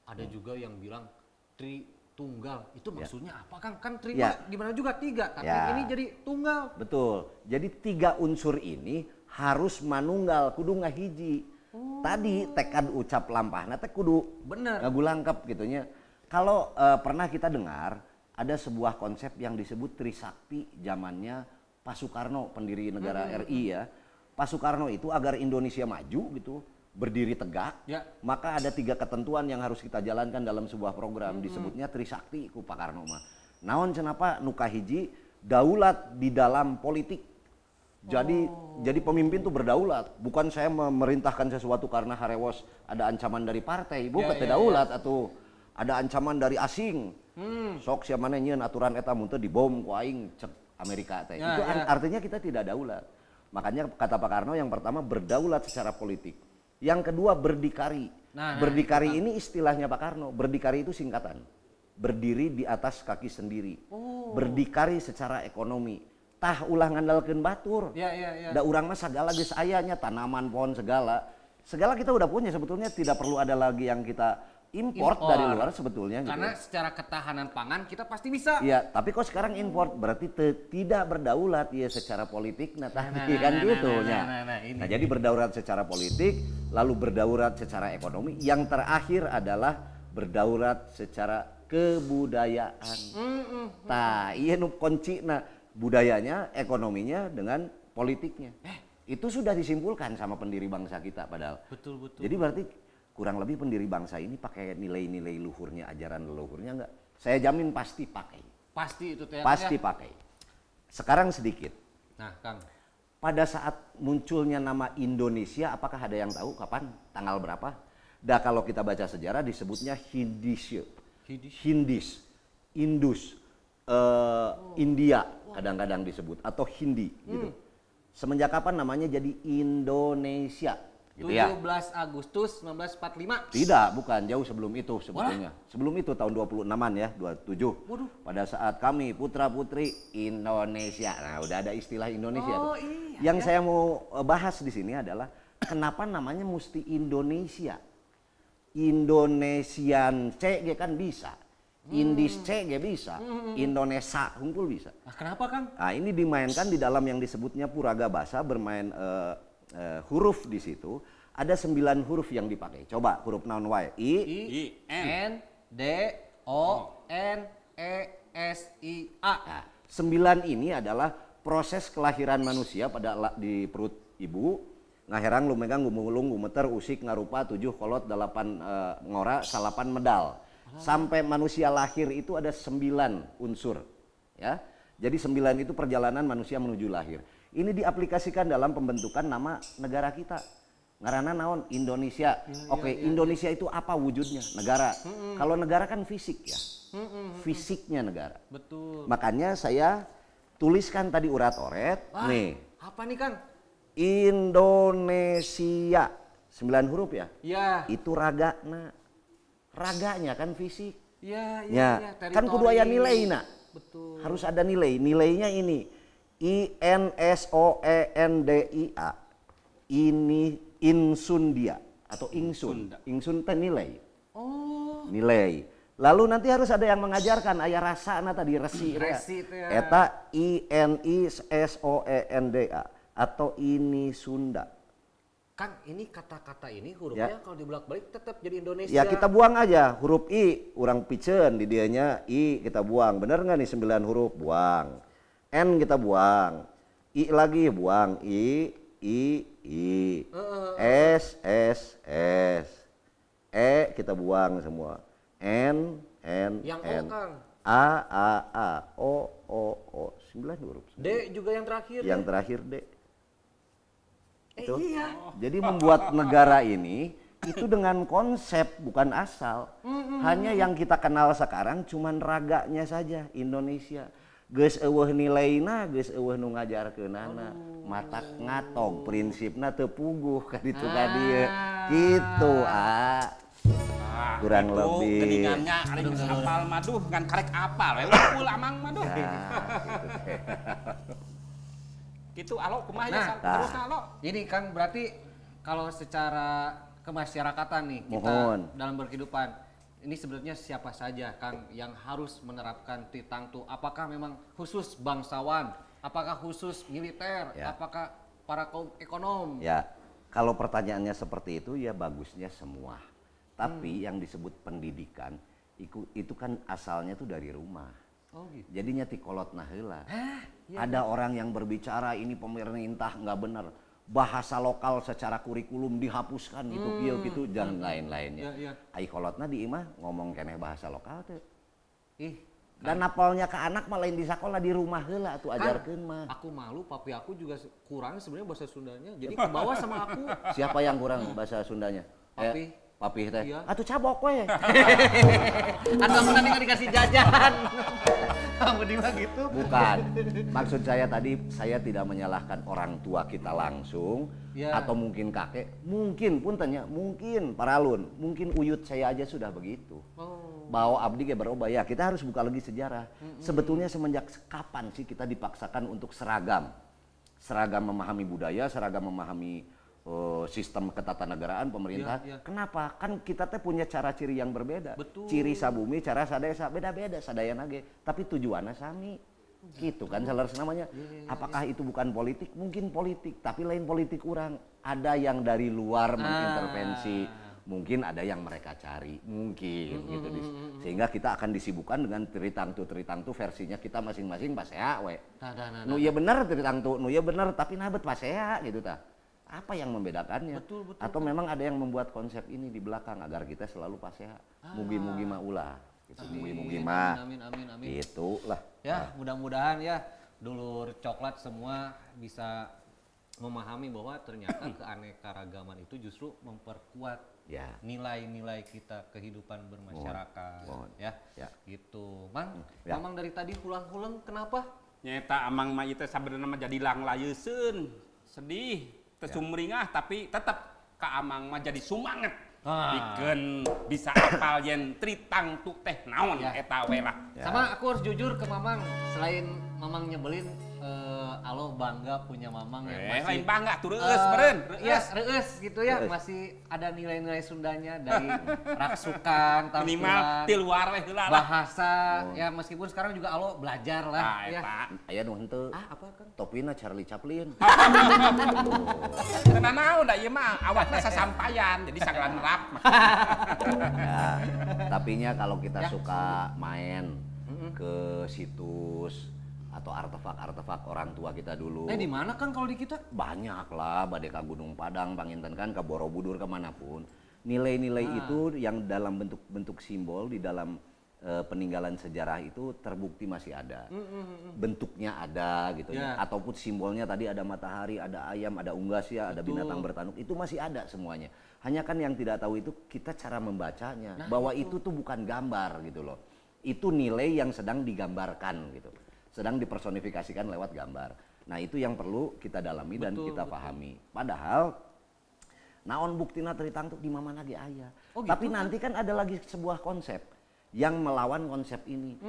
Ada juga yang bilang Tritunggal. Itu maksudnya apa, Kang? Kan tri di mana juga tiga, tapi ini jadi tunggal. Betul. Jadi tiga unsur ini harus manunggal, kudu ngahiji. Tadi tekad ucap lampahna teh kudu bener ngagulangkep gitu nya. Kalau pernah kita dengar ada sebuah konsep yang disebut Trisakti zamannya Pak Soekarno, pendiri negara RI ya. Pak Soekarno itu agar Indonesia maju gitu, berdiri tegak, ya. Maka ada 3 ketentuan yang harus kita jalankan dalam sebuah program. Disebutnya Trisakti ku Pak Karno mah. Naon cenapa nu kahiji daulat di dalam politik. Jadi jadi pemimpin tuh berdaulat, bukan saya memerintahkan sesuatu karena harewos ada ancaman dari partai, bukan ya, daulat atau ada ancaman dari asing. Sok siapa mana nyieun aturan eta mun teu dibom ku aing cek Amerika teh. Ya, itu artinya kita tidak daulat. Makanya kata Pak Karno yang pertama berdaulat secara politik. Yang kedua berdikari. Nah, berdikari ini istilahnya Pak Karno. Berdikari itu singkatan. Berdiri di atas kaki sendiri. Oh. Berdikari secara ekonomi. Tah ulah ngandalkeun batur. Ya. Da urang mah sagala geus aya nya, tanaman, pohon segala. Segala kita udah punya sebetulnya, tidak perlu ada lagi yang kita import dari luar sebetulnya. Karena gitu. Secara ketahanan pangan kita pasti bisa. Iya, tapi kok sekarang import berarti tidak berdaulat ya secara politik nah tadi kan gitu ya. Nah, jadi berdaulat secara politik, lalu berdaulat secara ekonomi, yang terakhir adalah berdaulat secara kebudayaan. Tah, iya nu kunci nah budayanya, ekonominya dengan politiknya. Itu sudah disimpulkan sama pendiri bangsa kita padahal. Betul. Jadi berarti kurang lebih pendiri bangsa ini pakai nilai-nilai luhurnya, ajaran leluhurnya enggak? Saya jamin pasti pakai. Pasti itu teh. Pasti pakai. Sekarang sedikit. Nah, Kang. Pada saat munculnya nama Indonesia, apakah ada yang tahu kapan? Tanggal berapa? Dah kalau kita baca sejarah disebutnya Hindische. Hindis, Indus, India kadang-kadang disebut atau Hindi gitu. Semenjak kapan namanya jadi Indonesia? Gitu 17 Agustus 1945. Tidak, bukan, jauh sebelum itu sebetulnya. Wah. Sebelum itu tahun 26-an ya, 27. Waduh. Pada saat kami putra-putri Indonesia. Nah, udah ada istilah Indonesia oh, tuh. Iya, yang saya mau bahas di sini adalah kenapa namanya mesti Indonesia? Indonesian C G kan bisa. Indis C G bisa, Indonesia hungkul bisa. Nah, kenapa Kang? Nah, ini dimainkan di dalam yang disebutnya puraga bahasa, bermain huruf di situ. Ada 9 huruf yang dipakai. Coba huruf naon wae. I, N, D, O, N, E, S, I, A. Nah, 9 ini adalah proses kelahiran manusia pada di perut ibu. Ngaherang, lumegang, gumulung, gumeter, usik, ngarupa, 7 kolot, 8 ngora, 8 medal. Sampai manusia lahir itu ada 9 unsur, ya. Jadi 9 itu perjalanan manusia menuju lahir. Ini diaplikasikan dalam pembentukan nama negara kita. Ngaranna naon? Indonesia. Oke, Indonesia itu apa wujudnya? Negara. Kalau negara kan fisik ya. Fisiknya negara. Betul. Makanya saya tuliskan tadi urat-oret. Nih. Apa nih, Kang? Indonesia. 9 huruf ya? Iya. Itu ragana. Raganya kan fisik. Iya, iya, ya. Kan kudu aya nilai nak. Betul. Harus ada nilai. Nilainya ini. I N S O E N D I A. Ini Insundia atau Ingsun. Ingsun teh nilai. Oh. Nilai. Lalu nanti harus ada yang mengajarkan aya rasana tadi resi. Resi teh. Eta I N I S O E N D A atau ini Sunda. Kang, ini kata-kata ini hurufnya ya, kalau dibolak-balik tetap jadi Indonesia. Ya kita buang aja huruf I, urang piceun di dianya I kita buang. Bener nggak nih 9 huruf? Buang. N kita buang. I lagi buang. I, I, I. S, S, S. E kita buang semua. N, N, yang N. O, Kang. A, A, A, O, O, O. 9 huruf. D juga yang terakhir. Yang terakhir D. Itu. Iya. Jadi membuat negara ini itu dengan konsep bukan asal. Hanya yang kita kenal sekarang cuman raganya saja Indonesia. Geus eueuh nilaina, geus eueuh nu ngajarkeunana. Matak ngatog prinsipna teu puguh ka ditu ka dieu. Kitu ah. Kurang itu lebih. Geningannya ari geus apal maduh ngan karek apal we unggul amang maduh. Gitu alo kumaha ya terus alo. Ini Kang berarti kalau secara kemasyarakatan nih kita dalam berkehidupan ini sebenarnya siapa saja Kang yang harus menerapkan tritangtu? Apakah memang khusus bangsawan? Apakah khusus militer? Ya. Apakah para kaum ekonom? Ya, kalau pertanyaannya seperti itu ya bagusnya semua. Tapi yang disebut pendidikan itu kan asalnya tuh dari rumah. Oh gitu. Jadinya ti kolot nah heula. Ya, ada orang yang berbicara ini pemerintah nggak benar. Bahasa lokal secara kurikulum dihapuskan gitu kieu gitu jangan lain-lainnya. Ya, ya. Ai kolotna di imah ngomong keneh bahasa lokal teh. Ih, dan napalnya ke anak mah lain di sekolah di rumah heula atuh ajarkeun mah. Aku malu, papi aku juga kurang sebenarnya bahasa Sundanya. Jadi kebawa sama aku. Siapa yang kurang bahasa Sundanya? Papi. Papi teh. Iya. Atuh cabok we. Atau aku nanti nggak dikasih jajan. Kamu di mah gitu. Bukan. Maksud saya tadi saya tidak menyalahkan orang tua kita langsung ya. Atau mungkin kakek, mungkin puntennya, mungkin paralun, mungkin uyut saya aja sudah begitu. Oh. Bahwa abdi ge berubah ya, kita harus buka lagi sejarah. Sebetulnya semenjak kapan sih kita dipaksakan untuk seragam? Seragam memahami budaya, seragam memahami sistem ketatanegaraan pemerintah. Ya, ya. Kenapa? Kan kita teh punya cara ciri yang berbeda. Betul. Ciri sabumi, cara sadesa beda-beda sadayana ge, tapi tujuannya sami. Gitu kan salah namanya. Ya, Apakah itu bukan politik? Mungkin politik, tapi lain politik orang. Ada yang dari luar mengintervensi, mungkin ada yang mereka cari, mungkin gitu. Sehingga kita akan disibukkan dengan tritangtu versinya kita masing-masing pasea we. Nah. Nu ieu bener tritangtu, nu ieu bener tapi nabet pasea gitu tah. Apa yang membedakannya? Betul, betul. Atau memang ada yang membuat konsep ini di belakang agar kita selalu pasea. Mugi-mugi mah ulah. Gitu. Mugi-mugi mah. Amin, amin, amin. Itulah. Ya, mudah-mudahan ya dulur coklat semua bisa memahami bahwa ternyata keanekaragaman itu justru memperkuat ya. Nilai-nilai kita kehidupan bermasyarakat. Mohon. Ya. Ya. Gitu. Mang, ya. Mamang dari tadi hulang-huleng kenapa? Nyata amang mah ieu teh sabenerna mah jadi langlayeuseun. Sedih. Sumringah tapi tetap ka amang mah jadi sumanget. Bikeun bisa apal yen tritangtu teh naon ya. Eta we lah. Ya. Sama aku harus jujur ke Mamang, selain Mamang nyebelin alo bangga punya Mamang yang masih lain bangga tuh reueus meureun, Iya, reueus gitu ya, Reueus. Masih ada nilai-nilai Sundanya dari raksukan, minimal tampilan, ti luar we heula lah. bahasa ya meskipun sekarang juga alo belajar lah Nah, ya. eta. Aya nu henteu. Ah, apa kan? Topina Charlie Chaplin. Teu nanaon da ieu mah awakna sasampayan jadi sagala nerap. Ya, tapinya kalau kita suka main ke situs atau artefak-artefak orang tua kita dulu. Di mana kan kalau di kita? Banyak lah, badai ke Gunung Padang, Panginten kan, ke Borobudur, kemanapun. Nilai-nilai itu yang dalam bentuk-bentuk simbol di dalam peninggalan sejarah itu terbukti masih ada. Bentuknya ada gitu Ya. ya. Ataupun simbolnya tadi ada matahari, ada ayam, ada unggas ya, ada binatang bertanduk, itu masih ada semuanya. Hanya kan yang tidak tahu itu kita cara membacanya. Nah, bahwa itu tuh bukan gambar gitu loh. Itu nilai yang sedang digambarkan gitu. Sedang dipersonifikasikan lewat gambar. Nah, itu yang perlu kita dalami dan kita pahami. Padahal naon buktina tritangtu di mana lagi aya. Oh, gitu, Tapi nanti kan ada lagi sebuah konsep yang melawan konsep ini.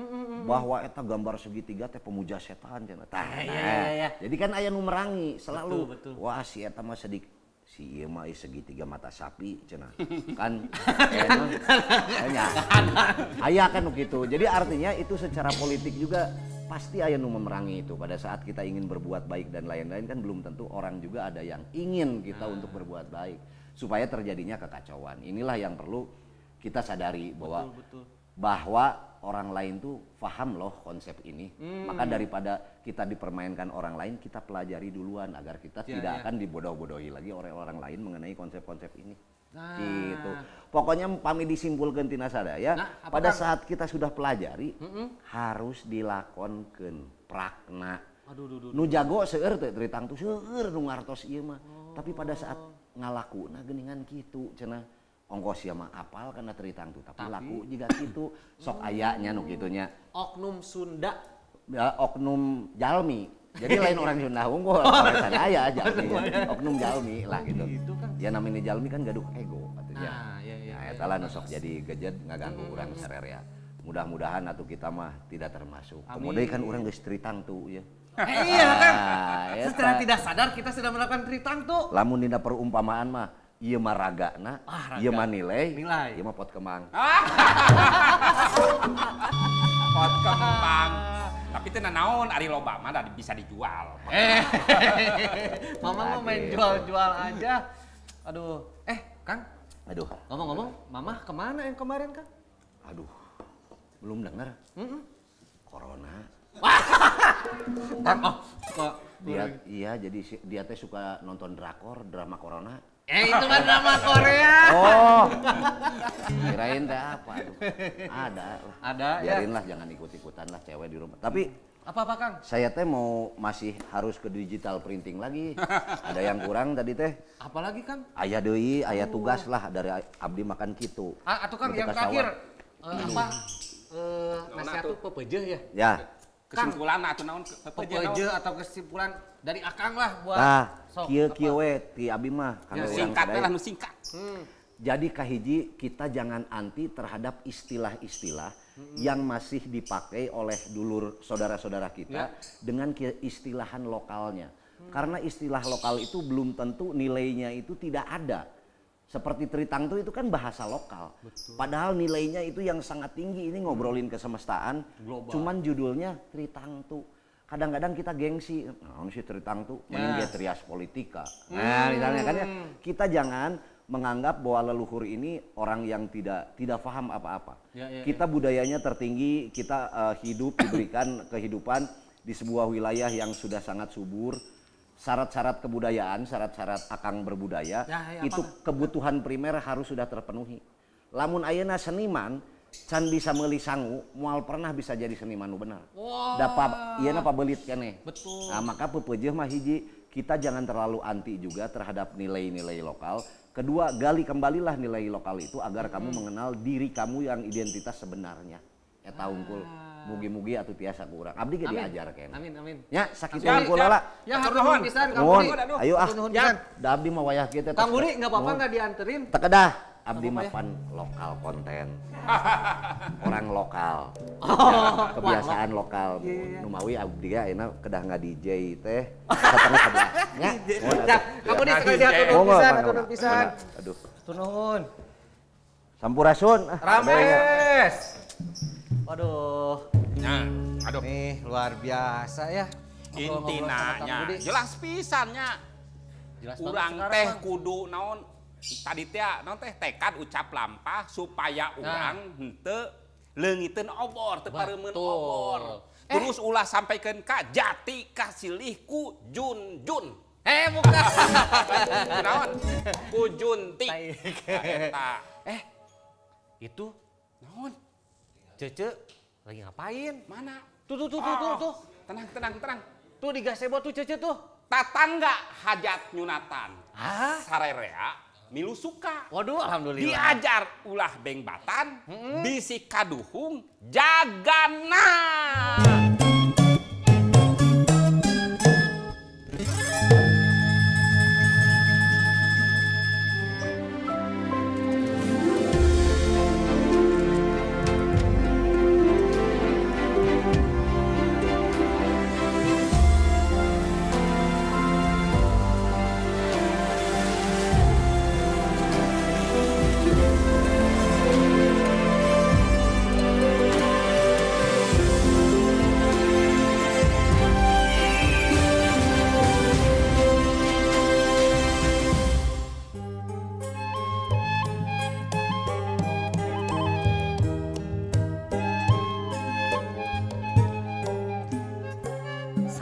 Bahwa eta gambar segitiga teh pemuja setan cenah. Tah, nah. Iya. Jadi kan aya nu merangi selalu. Betul, betul. Wah, si eta mah sedik si ieu mah segitiga mata sapi cenah. Kan emang nya. Aya kan nu kitu. Jadi artinya itu secara politik juga pasti aya nu memerangi itu. Pada saat kita ingin berbuat baik dan lain-lain kan belum tentu orang juga ada yang ingin kita untuk berbuat baik supaya terjadinya kekacauan. Inilah yang perlu kita sadari bahwa Betul, betul. bahwa orang lain tuh paham loh konsep ini. Maka daripada kita dipermainkan orang lain, kita pelajari duluan agar kita Ya, tidak ya. akan dibodoh-bodohi lagi oleh orang lain mengenai konsep-konsep ini. Nah. Gitu. Pokoknya pami disimpulkan tina sadaya, Nah, apa pada Kang? saat kita sudah pelajari harus dilakonkeun prakna. Aduh, duh, duh. Nu jago seueur teh tritangtu seueur nu ngartos ieu mah. Tapi pada saat ngalakuna geuningan kitu cenah. Ongkos sia mah apal kana tritangtu tapi laku jiga kitu sok aya nya nu kitu nya. Oknum Sunda. Ya, oknum jalmi. Jadi lain orang Sunda unggul, orang sadaya jalmi. Oknum jalmi lah gitu. Gitu kan. Ya namanya jalmi kan gaduh ego atunya. Nah, iya, iya, Nah, eta lah nu sok jadi gejet ngaganggu urang sarerea. Mudah-mudahan atuh kita mah tidak termasuk. Amin. Kemudian kan urang geus tritangtu ya. Iya kan. Nah, eta. Secara tidak sadar kita sudah melakukan tritangtu. Lamun dina perumpamaan mah ieu mah ragana, Ah, raga. ieu mah nilai, Nilai. ieu mah pot kemang. Pot kembang. Tapi teu nanaon ari loba mah da bisa dijual. Mama mau main jual-jual aja. Aduh, Kang, Aduh, ngomong-ngomong, Mama kemana yang kemarin, Kang? aduh. Belum dengar. Corona. Kang, oh, suka Dia iya jadi dia teh suka nonton drakor, drama corona. Itu mah drama Korea. Oh. Kirain teh apa tuh. Ada lah. Ada ya. Biarin lah jangan ikut-ikutan lah cewek di rumah. Tapi apa-apa Kang? Saya teh mau masih harus ke digital printing lagi. Ada yang kurang tadi teh. Apalagi Kang? Aya deui, aya tugas lah dari abdi makan kitu. Ah, atuh Kang yang terakhir apa? Nasihat tuh pepeje ya? Ya. Kesimpulan atau naon pepeje atau kesimpulan dari Akang lah buat nah, kieu-kieu we ti abi mah kanggo urang singkat lah nu singkat. Jadi kahiji kita jangan anti terhadap istilah-istilah yang masih dipakai oleh dulur saudara-saudara kita dengan keistilahan lokalnya. Karena istilah lokal itu belum tentu nilainya itu tidak ada. Seperti Tritangtu itu kan bahasa lokal. Betul. Padahal nilainya itu yang sangat tinggi. Ini ngobrolin kesemestaan. Global. Cuman judulnya Tritangtu. Kadang-kadang kita gengsi, nah sih Tritangtu, mending dia trias politika. Nah misalnya kan ya, kita jangan menganggap bahwa leluhur ini orang yang tidak paham apa-apa. Ya, ya, kita budayanya tertinggi, kita hidup diberikan kehidupan di sebuah wilayah yang sudah sangat subur. Syarat-syarat kebudayaan, syarat-syarat akang berbudaya, ya, itu apa? Kebutuhan primer harus sudah terpenuhi. Lamun ayeuna seniman can bisa meuli sangu, moal pernah bisa jadi seniman nu bener. Wow. Dapat ieu na pabelit keneh. Betul. Nah, maka pepeujeuh mah hiji, kita jangan terlalu anti juga terhadap nilai-nilai lokal. Kedua, gali kembalilah nilai lokal itu agar kamu mengenal diri kamu yang identitas sebenarnya. Eta unggul. Mugi-mugi atuh tiasa ku urang. Abdi ge diajar keneh. Amin amin. Nya sakitu unggul lah. Ya hatur nuhun pisan Kang Budi. Ayo ah. Da abdi mah wayah kieu teh. Kang Budi enggak apa-apa enggak dianterin? Teu kedah. Abdi mah pan lokal konten. Orang lokal. Oh, ya, kebiasaan lokal. Numawi abdi ge ayeuna kedah nga-DJ teh satengah sebelas. Nya. Kang Budi sekali hatur nuhun pisan, hatur nuhun pisan. Aduh. Hatur nuhun. Sampurasun. Rames. Waduh. Nah, aduh. Nih luar biasa ya. Intina nya jelas pisannya. Urang teh kudu naon tadi teh naon teh tekad ucap lampah supaya urang henteu leungiteun obor, teu pareumeun obor. Terus ulah sampaikeun ka jati kasilih ku junjun. Bukan. Naon? Ku junti. Eta. Itu naon? Cece lagi ngapain? Mana? Tuh tuh tuh tuh tuh. Tenang tenang tenang. Tuh di gazebo tuh Cece tuh. Tatangga hajat nyunatan. Hah? Sarerea milu suka. Waduh, alhamdulillah. Diajar ulah bengbatan, bisi kaduhung jagana.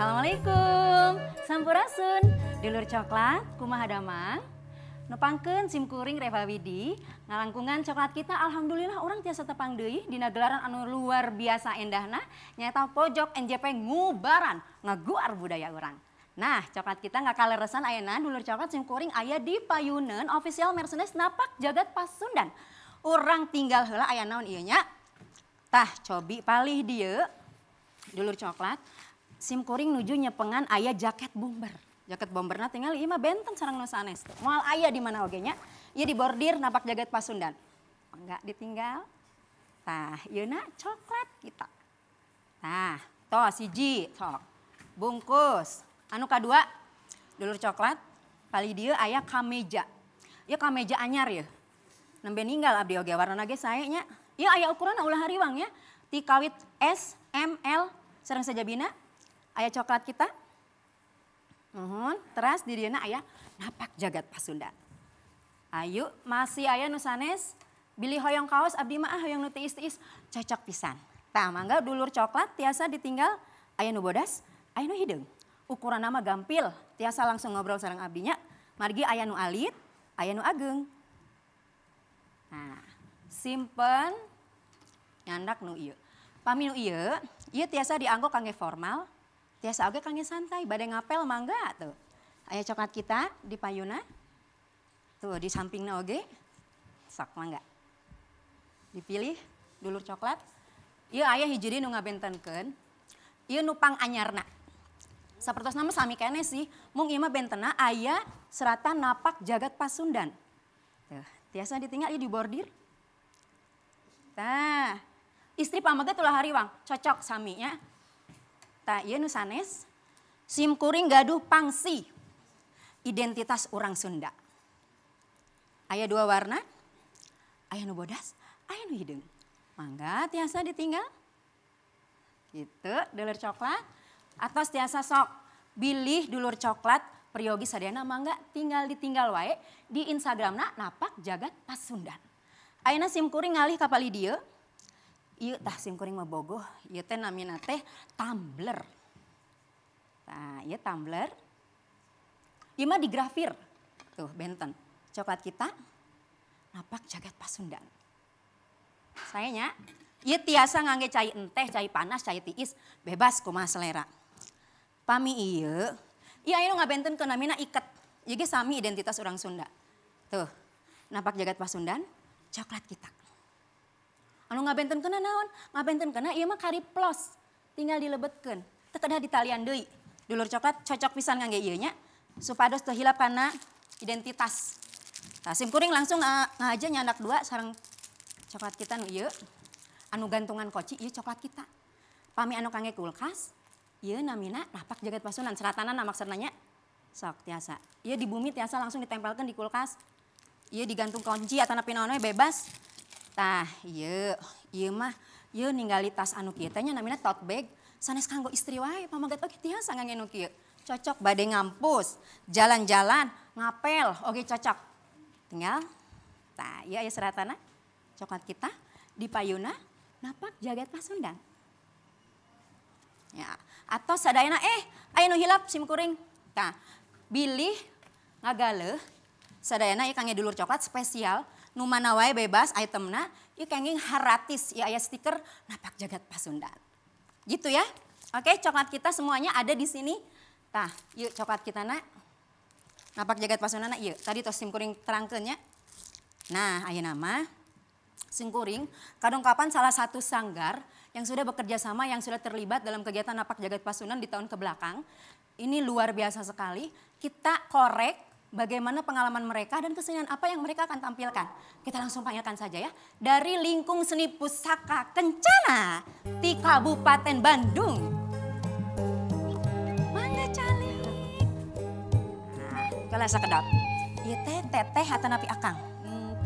Assalamualaikum, sampurasun, dulur coklat, kumaha damang, nepangkeun simkuring Reva Widi, ngalangkungan coklat kita alhamdulillah orang tiasa tepang deui dina gelaran anu luar biasa endahna, nyaeta pojok NJP ngubaran, ngaguar budaya urang. Nah, coklat kita nggak kaleresan ayeuna dulur coklat simkuring aya di payuneun official merchandise napak jagat Pasundan. Urang tinggal heula aya naon ieu nya? Tah, cobi palih dieu dulur coklat. Simkuring nuju nyepengan aya jaket bomber. Jaket bomberna tinggal ieu mah benten sareng nu sanes. Moal aya di mana oge nya. Ieu dibordir napak jagat Pasundan. Enggak ditinggal. Tah, ieu na coklat kita. Tah, tos hiji sok. Bungkus. Anu kadua dulur coklat palih dieu aya kameja. Ieu kameja anyar yeuh. Nembe ninggal abdi oge warnana ge sae nya. Ieu aya ukuranna ulah hariwang nya. Ti kawit S, M, L sareng sajabina. Aya coklat kita, nuhun, teras di dieuna aya napak jagat Pasundan. Ayu masih aya nu sanes, bilih hoyong kaos abdi mah hoyong nu tiis-tiis, cocok pisan. Tah mangga dulur coklat tiasa ditinggal aya nu bodas, Aya nu hideung. Ukuran nama gampil, tiasa langsung ngobrol sareng abdinya. Margi aya nu alit, aya nu ageng. Nah, simpen nyandak nu ieu. Pami nu ieu, ieu tiasa dianggo kangge formal, tiasa oge kangge santai, bade ngapel mangga tuh. Aya coklat kita di payuna. Tuh di sampingna oge. Sok mangga. Dipilih dulur coklat. Ieu aya hiji deui nu ngabentenkeun. Ieu nu panganyarna. Sapertosna mah sami keneh sih, mung ieu mah bentena aya seratan napak jagat Pasundan. Tuh, tiasa ditinggal ieu di bordir. Tah, istri pameget ulah hariwang, cocok saminya. Tah, ieu nu sanes, sim kuring gaduh pangsi identitas urang Sunda. Aya dua warna, aya nu bodas, aya nu hideung. Mangga tiasa ditinggal. Gitu, dulur coklat. Atau tiasa sok bilih dulur coklat peryogi sadayana mangga tinggal ditinggal wae di Instagramna napak jagat Pasundan. Ayeuna sim kuring ngalih ka palih dieu. Ieu tah sim kuring mah bogoh, ieu teh namina teh tumbler. Tah, ieu tumbler. Ieu mah digrafir. Tuh benten. Coklat kita napak jagat Pasundan. Sayanya ieu tiasa ngangge cai enteh, cai panas, cai tiis, bebas kumaha selera. Pami ieu, ieu aya nu ngabentenkeun namina iket. Ieu ge sami identitas urang Sunda. Tuh, napak jagat Pasundan, coklat kita. Anu ngabentenkeunna naon? Ngabentenkeunna ieu mah kariplos, tinggal dilebetkeun. Teu kedah ditalian deui. Dulur coklat cocok pisan ngangge ieu nya, supados teu hilap kana identitas. Tah sim kuring langsung ngahaja nyandak dua sareng coklat kita nu ieu. Anu gantungan koci ieu coklat kita. Pami anu kangge kulkas, ieu namina napak jagat Pasundan, seratanana maksudna nya. Sok tiasa. Ieu di bumi tiasa langsung ditempelkeun di kulkas. Ieu digantung kunci atanapi naon we bebas. Tah, ieu ieu mah ieu ningali tas anu kieu teh nya namina tote bag, sanes kanggo istri wae, pamagat oge tiasa ngangge nu kieu. Cocok bade ngampus, jalan-jalan, ngapel oge cocok. Tinggal tah ieu aya seratana coklat kita di payuna napak jagat Pasundan. Ya, atau sadayana aya nu hilap sim kuring. Tah, bilih ngagaleuh sadayana ieu kangge dulur coklat spesial nu mana wae bebas itemna ieu kenging haratis ieu aya stiker napak jagat Pasundan. Gitu ya. Oke, coklat kita semuanya ada di sini. Tah, ieu coklat kita na napak jagat Pasundan ieu. Tadi tos sim kuring terangkeun nya. Nah, ayeuna mah sim kuring kadongkapan salah satu sanggar yang sudah bekerja sama, yang sudah terlibat dalam kegiatan napak jagat Pasundan di tahun kebelakang. Ini luar biasa sekali. Kita korek bagaimana pengalaman mereka dan kesenian apa yang mereka akan tampilkan. Kita langsung panggilkan saja ya. Dari Lingkung Seni Pusaka Kencana di Kabupaten Bandung. Mangga calik. Nah, kalau sakedap. Ieu teh teteh atanapi akang?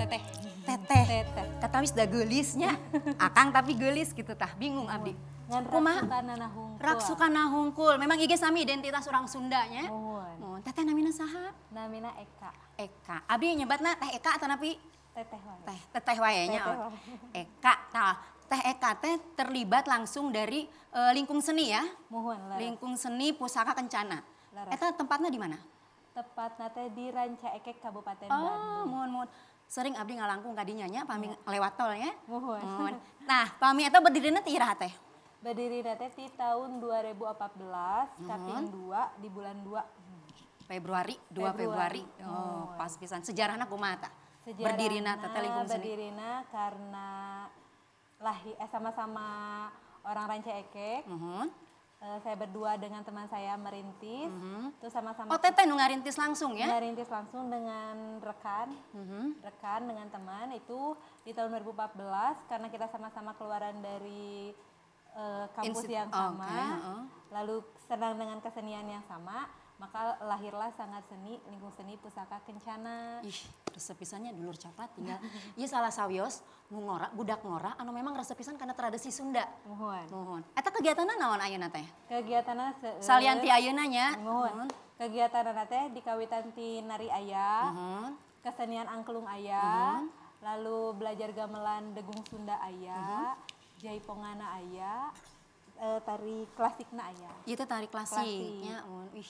Teteh. Teteh. Katawis da geulisnya. Akang tapi geulis gitu tah, bingung abdi. Ngan Kumaha? raksukana hungkul. Raksukana hungkul. Memang ieu ge sami identitas urang Sunda nya. Muhun. Muhun. Teteh namina saha? Namina Eka. Eka. Abdi nyebatna Teh Eka atanapi Teteh wae. Teh teteh wae nya. Teteh wae. Eka. Tah, Teh Eka teh terlibat langsung dari lingkung seni ya. Muhun leres. Lingkung seni Pusaka Kencana. Leres. Eta tempatnya di mana? Tepatna teh di Rancaekek Kabupaten Oh, Bandung. muhun muhun. Sering abdi ngalangkung ka dinya nya pami lewat tol nya. Muhun. Muhun. Nah, pami eta berdirina ti iraha teh? Berdiri teh ti tahun 2014, kaping 2 di bulan 2. Februari, 2 Februari. Februari. Oh, pas pisan. Sejarahna kumaha tah? Sejarahna Berdirina teh lingkung seni. Berdirina karena lahir sama-sama orang Rancaekek. Muhun. Saya berdua dengan teman saya merintis, terus sama-sama Oh, teteh nu ngarintis langsung ya? Merintis langsung dengan rekan, rekan dengan teman itu di tahun 2014 karena kita sama-sama keluaran dari kampus yang sama, oke, heeh. lalu senang dengan kesenian yang sama, maka lahirlah Sanggar Seni Lingkung Seni Pusaka Kencana. Ih, resep pisannya dulur coklat tinggal. Ieu salah sawios nu ngora, budak ngora anu memang resep pisan karena tradisi Sunda. Muhun. Muhun. Eta kegiatanna naon ayeuna teh? Kegiatanna seueur. Salian ti ayeuna nya. Muhun. Kegiatanna teh dikawitan ti nari aya, Muhun. kesenian angklung aya, lalu belajar gamelan degung Sunda aya, jaipongana aya, Tari klasikna aya. Ieu teh tari klasiknya. Wih,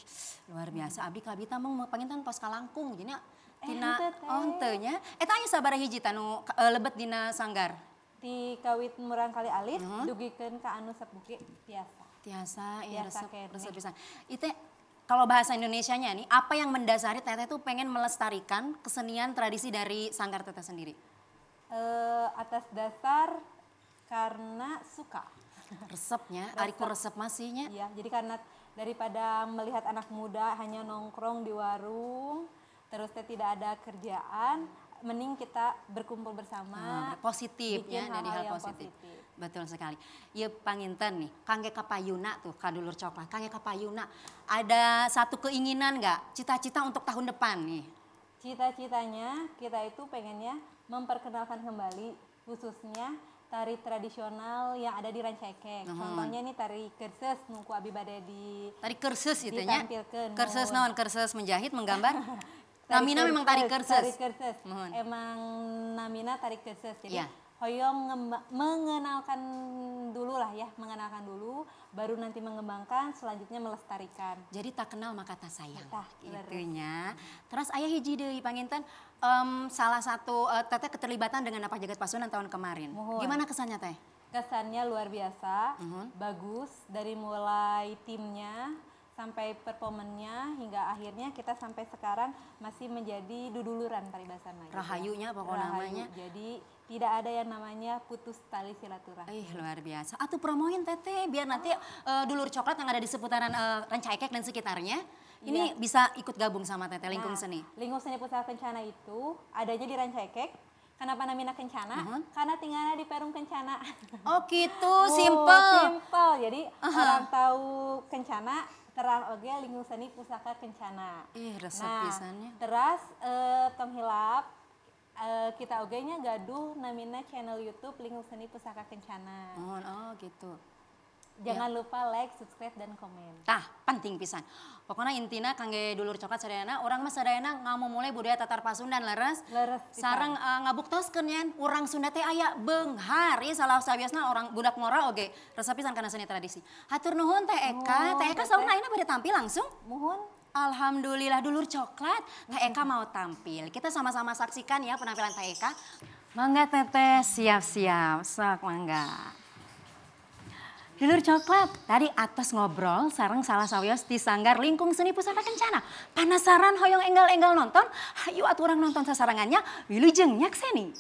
luar biasa. Abdi kabita mah panginten tos kalangkung nya. Tina oh henteu nya. Eta aya sabaraha hiji tanu lebet dina sanggar? Di kawit murang kali alit dugikeun ka anu sepuh ge tiasa. Tiasa, ya resep resep pisan. Itu kalau bahasa Indonesianya nih, apa yang mendasari Teteh tuh pengen melestarikan kesenian tradisi dari sanggar Teteh sendiri? Atas dasar karena suka. Resepnya, ariku resep masihnya. Iya, jadi karena daripada melihat anak muda hanya nongkrong di warung, terus teh tidak ada kerjaan, mending kita berkumpul bersama. Positif ya, dari hal positif. Betul sekali. Ya panginten nih, kangge kapayuna tuh, kadulur coklat, kangge kapayuna. Ada satu keinginan nggak, cita-cita untuk tahun depan nih? Cita-citanya kita itu pengennya memperkenalkan kembali khususnya tari tradisional yang ada di Rancaekek. Contohnya nih tari kerses nu ku abi bade di tari kerses itu nya. Kerses naon? Kerses menjahit, menggambar? Namina memang tari kerses. Tari kerses. Emang namina tari kerses. Jadi hoyong mengenalkan dulu lah ya, mengenalkan dulu, baru nanti mengembangkan, selanjutnya melestarikan. Jadi tak kenal maka tak sayang. Itunya. Terus ayah hiji deui panginten salah satu teteh keterlibatan dengan Napak Jagat Pasundan tahun kemarin. Mohon. Gimana kesannya teh? Kesannya luar biasa, bagus dari mulai timnya sampai performannya hingga akhirnya kita sampai sekarang masih menjadi duduluran paribasana. Rahayunya pokoknya namanya. Jadi tidak ada yang namanya putus tali silaturahmi. Ih, luar biasa. Atuh promoin teteh biar nanti dulur coklat yang ada di seputaran Rancaekek dan sekitarnya ini bisa ikut gabung sama teteh Lingkung Seni. Lingkung Seni Pusaka Kencana itu adanya di Rancaekek. Kenapa namanya Kencana? Karena tinggalnya di Perum Kencana. Oh gitu, simple. Simple. Jadi orang tahu Kencana, terang oge Lingkung Seni Pusaka Kencana. Ih, resep pisannya. Teras tong hilap kita oge nya gaduh namina channel YouTube Lingkung Seni Pusaka Kencana. Oh gitu. Jangan lupa like, subscribe, dan komen. Tah, penting pisan. Pokoknya intina kangge dulur coklat sadayana, urang mah sadayana ngamumule budaya Tatar Pasundan leres. Leres pisan. Sareng ngabuktoskeun yen urang Sunda teh aya beunghar ieu salah sawiosna orang budak ngora oge resep pisan kana seni tradisi. Hatur nuhun Teh Eka. Teh Eka saurna ayeuna bade tampil langsung? Muhun. Alhamdulillah dulur coklat, Teh Eka mau tampil. Kita sama-sama saksikan ya penampilan Teh Eka. Mangga Teteh, siap-siap, sok mangga. Dulur coklat, tadi atas ngobrol sareng salah sawios di Sanggar Lingkung Seni Pusaka Kencana. Penasaran hoyong enggal-enggal nonton? Hayu atuh urang nonton sasarangannya, wilujeng nyakseni.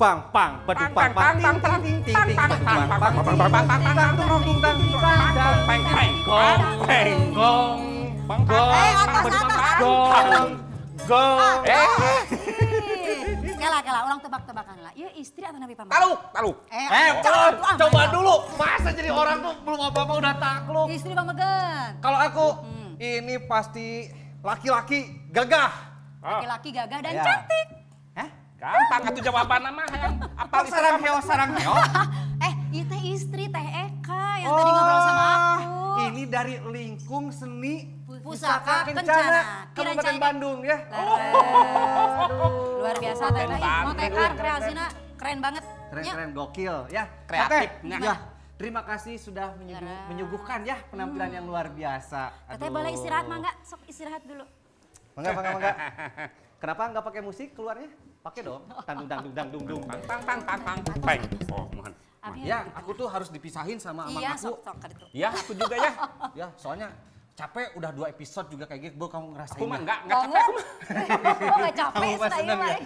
Pang pang pang pang pang pang pang ting ting ting pang pang pang pang pang pang pang pang tung tung tang tang peng peng gong peng gong gong gong. Kela kela, orang tebak-tebakan lah. Iya istri atau nabi paman? Taluk taluk. Coba dulu. Masa jadi orang tuh belum apa-apa udah takluk. Istri pamegan. Kalau aku ini pasti laki-laki gagah. Laki-laki gagah dan cantik. Gampang atuh jawaban mah hayang apal sarang heo sarang heo. Itu istri Teh Eka yang tadi ngobrol sama aku. Ini dari lingkung seni Pusaka Kencana Kabupaten Bandung ya. Luar biasa Teh Eka. Mau tekar kreasinya keren banget. Keren-keren gokil ya. Kreatif. Ya. Terima kasih sudah menyuguhkan ya penampilan yang luar biasa. Teteh boleh istirahat mangga, sok istirahat dulu. Mangga mangga mangga. Kenapa nggak pakai musik keluarnya? Pakai dong. Tang dung dang dung dung. Pang pang pang pang pang. Oh, mohon. Ya, aku tuh harus dipisahin sama amang aku. Iya, aku juga ya. Ya, soalnya capek udah 2 episode juga kayak gitu, kamu ngerasain. Aku mah enggak capek aku mah. Oh, enggak capek saya mah.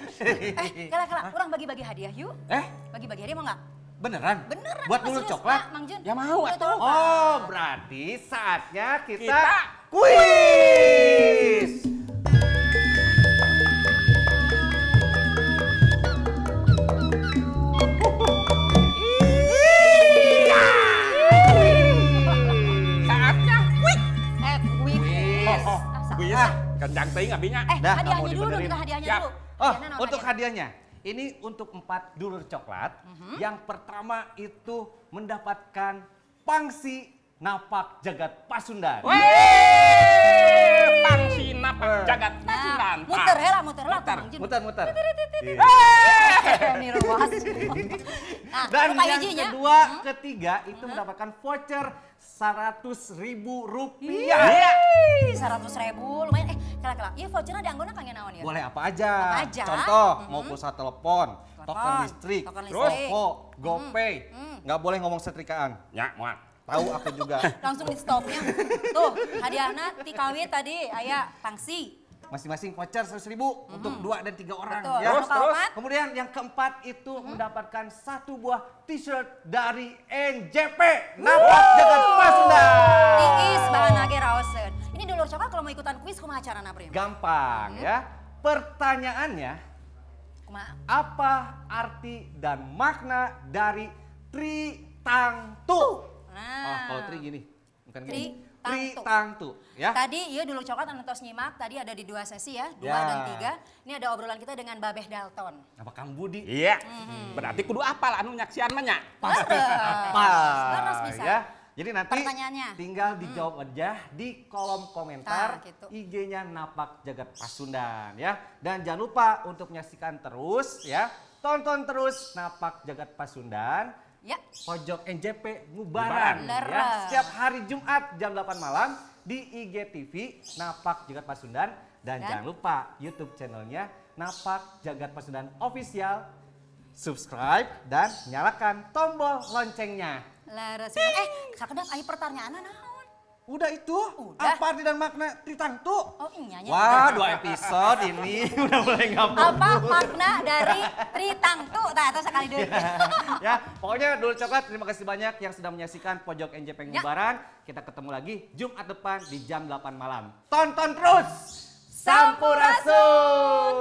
Kala kala, orang bagi-bagi hadiah yuk. Bagi-bagi hadiah mau enggak? Beneran? Beneran. Buat dulu coklat? Mang Jun. Ya mau atuh. Oh, berarti saatnya kita kuis. Kencang teuing abinya. Hadiahnya dulu dong, kita hadiahnya dulu. Oh, untuk hadiahnya. Ini untuk 4 dulur coklat. Yang pertama itu mendapatkan pangsi napak jagat Pasundan. Wih, pangsi napak jagat Pasundan. Muter heula, muter heula. Muter, muter. Ini ruas. Dan yang kedua, ketiga itu mendapatkan voucher Rp100.000. 100.000 lumayan. Kala-kala. Iya vouchernya dianggona kangge naon ya? Boleh apa aja. Apa aja. Contoh, mau pulsa telepon, token listrik, terus GoPay. Nggak boleh ngomong setrikaan. Ya, muat. Tahu aku juga. Langsung di stopnya. Tuh, hadiahna ti kawit tadi aya pangsi. Masing-masing voucher 100.000 untuk 2 dan 3 orang. Betul. Ya. Terus, terus. Kemudian yang keempat itu mendapatkan 1 buah t-shirt dari NJP Napak Jagat Pasundan. Tiis bahan age raoseun. Ini dulur coklat kalau mau ikutan kuis kumaha carana Prim? Gampang ya. Pertanyaannya, kumaha? Apa arti dan makna dari Tritangtu? Nah. Oh, kalau tri gini, bukan gini. Tritangtu. Ya. Tadi iya dulu coklat anu tos nyimak, tadi ada di 2 sesi ya, 2 dan 3. Ini ada obrolan kita dengan Babeh Dalton. Apa Kang Budi? Iya. Berarti kudu apal anu nyaksian mah nya. Pasti apal. Leres bisa. Ya. Jadi nanti pertanyaannya tinggal dijawab aja di kolom komentar gitu. IG-nya Napak Jagat Pasundan ya. Dan jangan lupa untuk menyaksikan terus ya. Tonton terus Napak Jagat Pasundan. Ya. Pojok NJP Ngubaran ya. Setiap hari Jumat jam 8 malam di IGTV Napak Jagat Pasundan. Dan jangan lupa YouTube channelnya Napak Jagat Pasundan Official. Subscribe dan nyalakan tombol loncengnya. Leres. Kadang aya pertanyaan naon? Udah itu, udah. Apa arti dan makna Tritangtu? Oh iya. Wah, 2 episode ini udah mulai ngabur. Apa makna dari Tritangtu? Nah, atau sekali dulu. Ya, pokoknya dulur coklat terima kasih banyak yang sudah menyaksikan Pojok NJP Ngubaran. Kita ketemu lagi Jumat depan di jam 8 malam. Tonton terus! Sampurasun!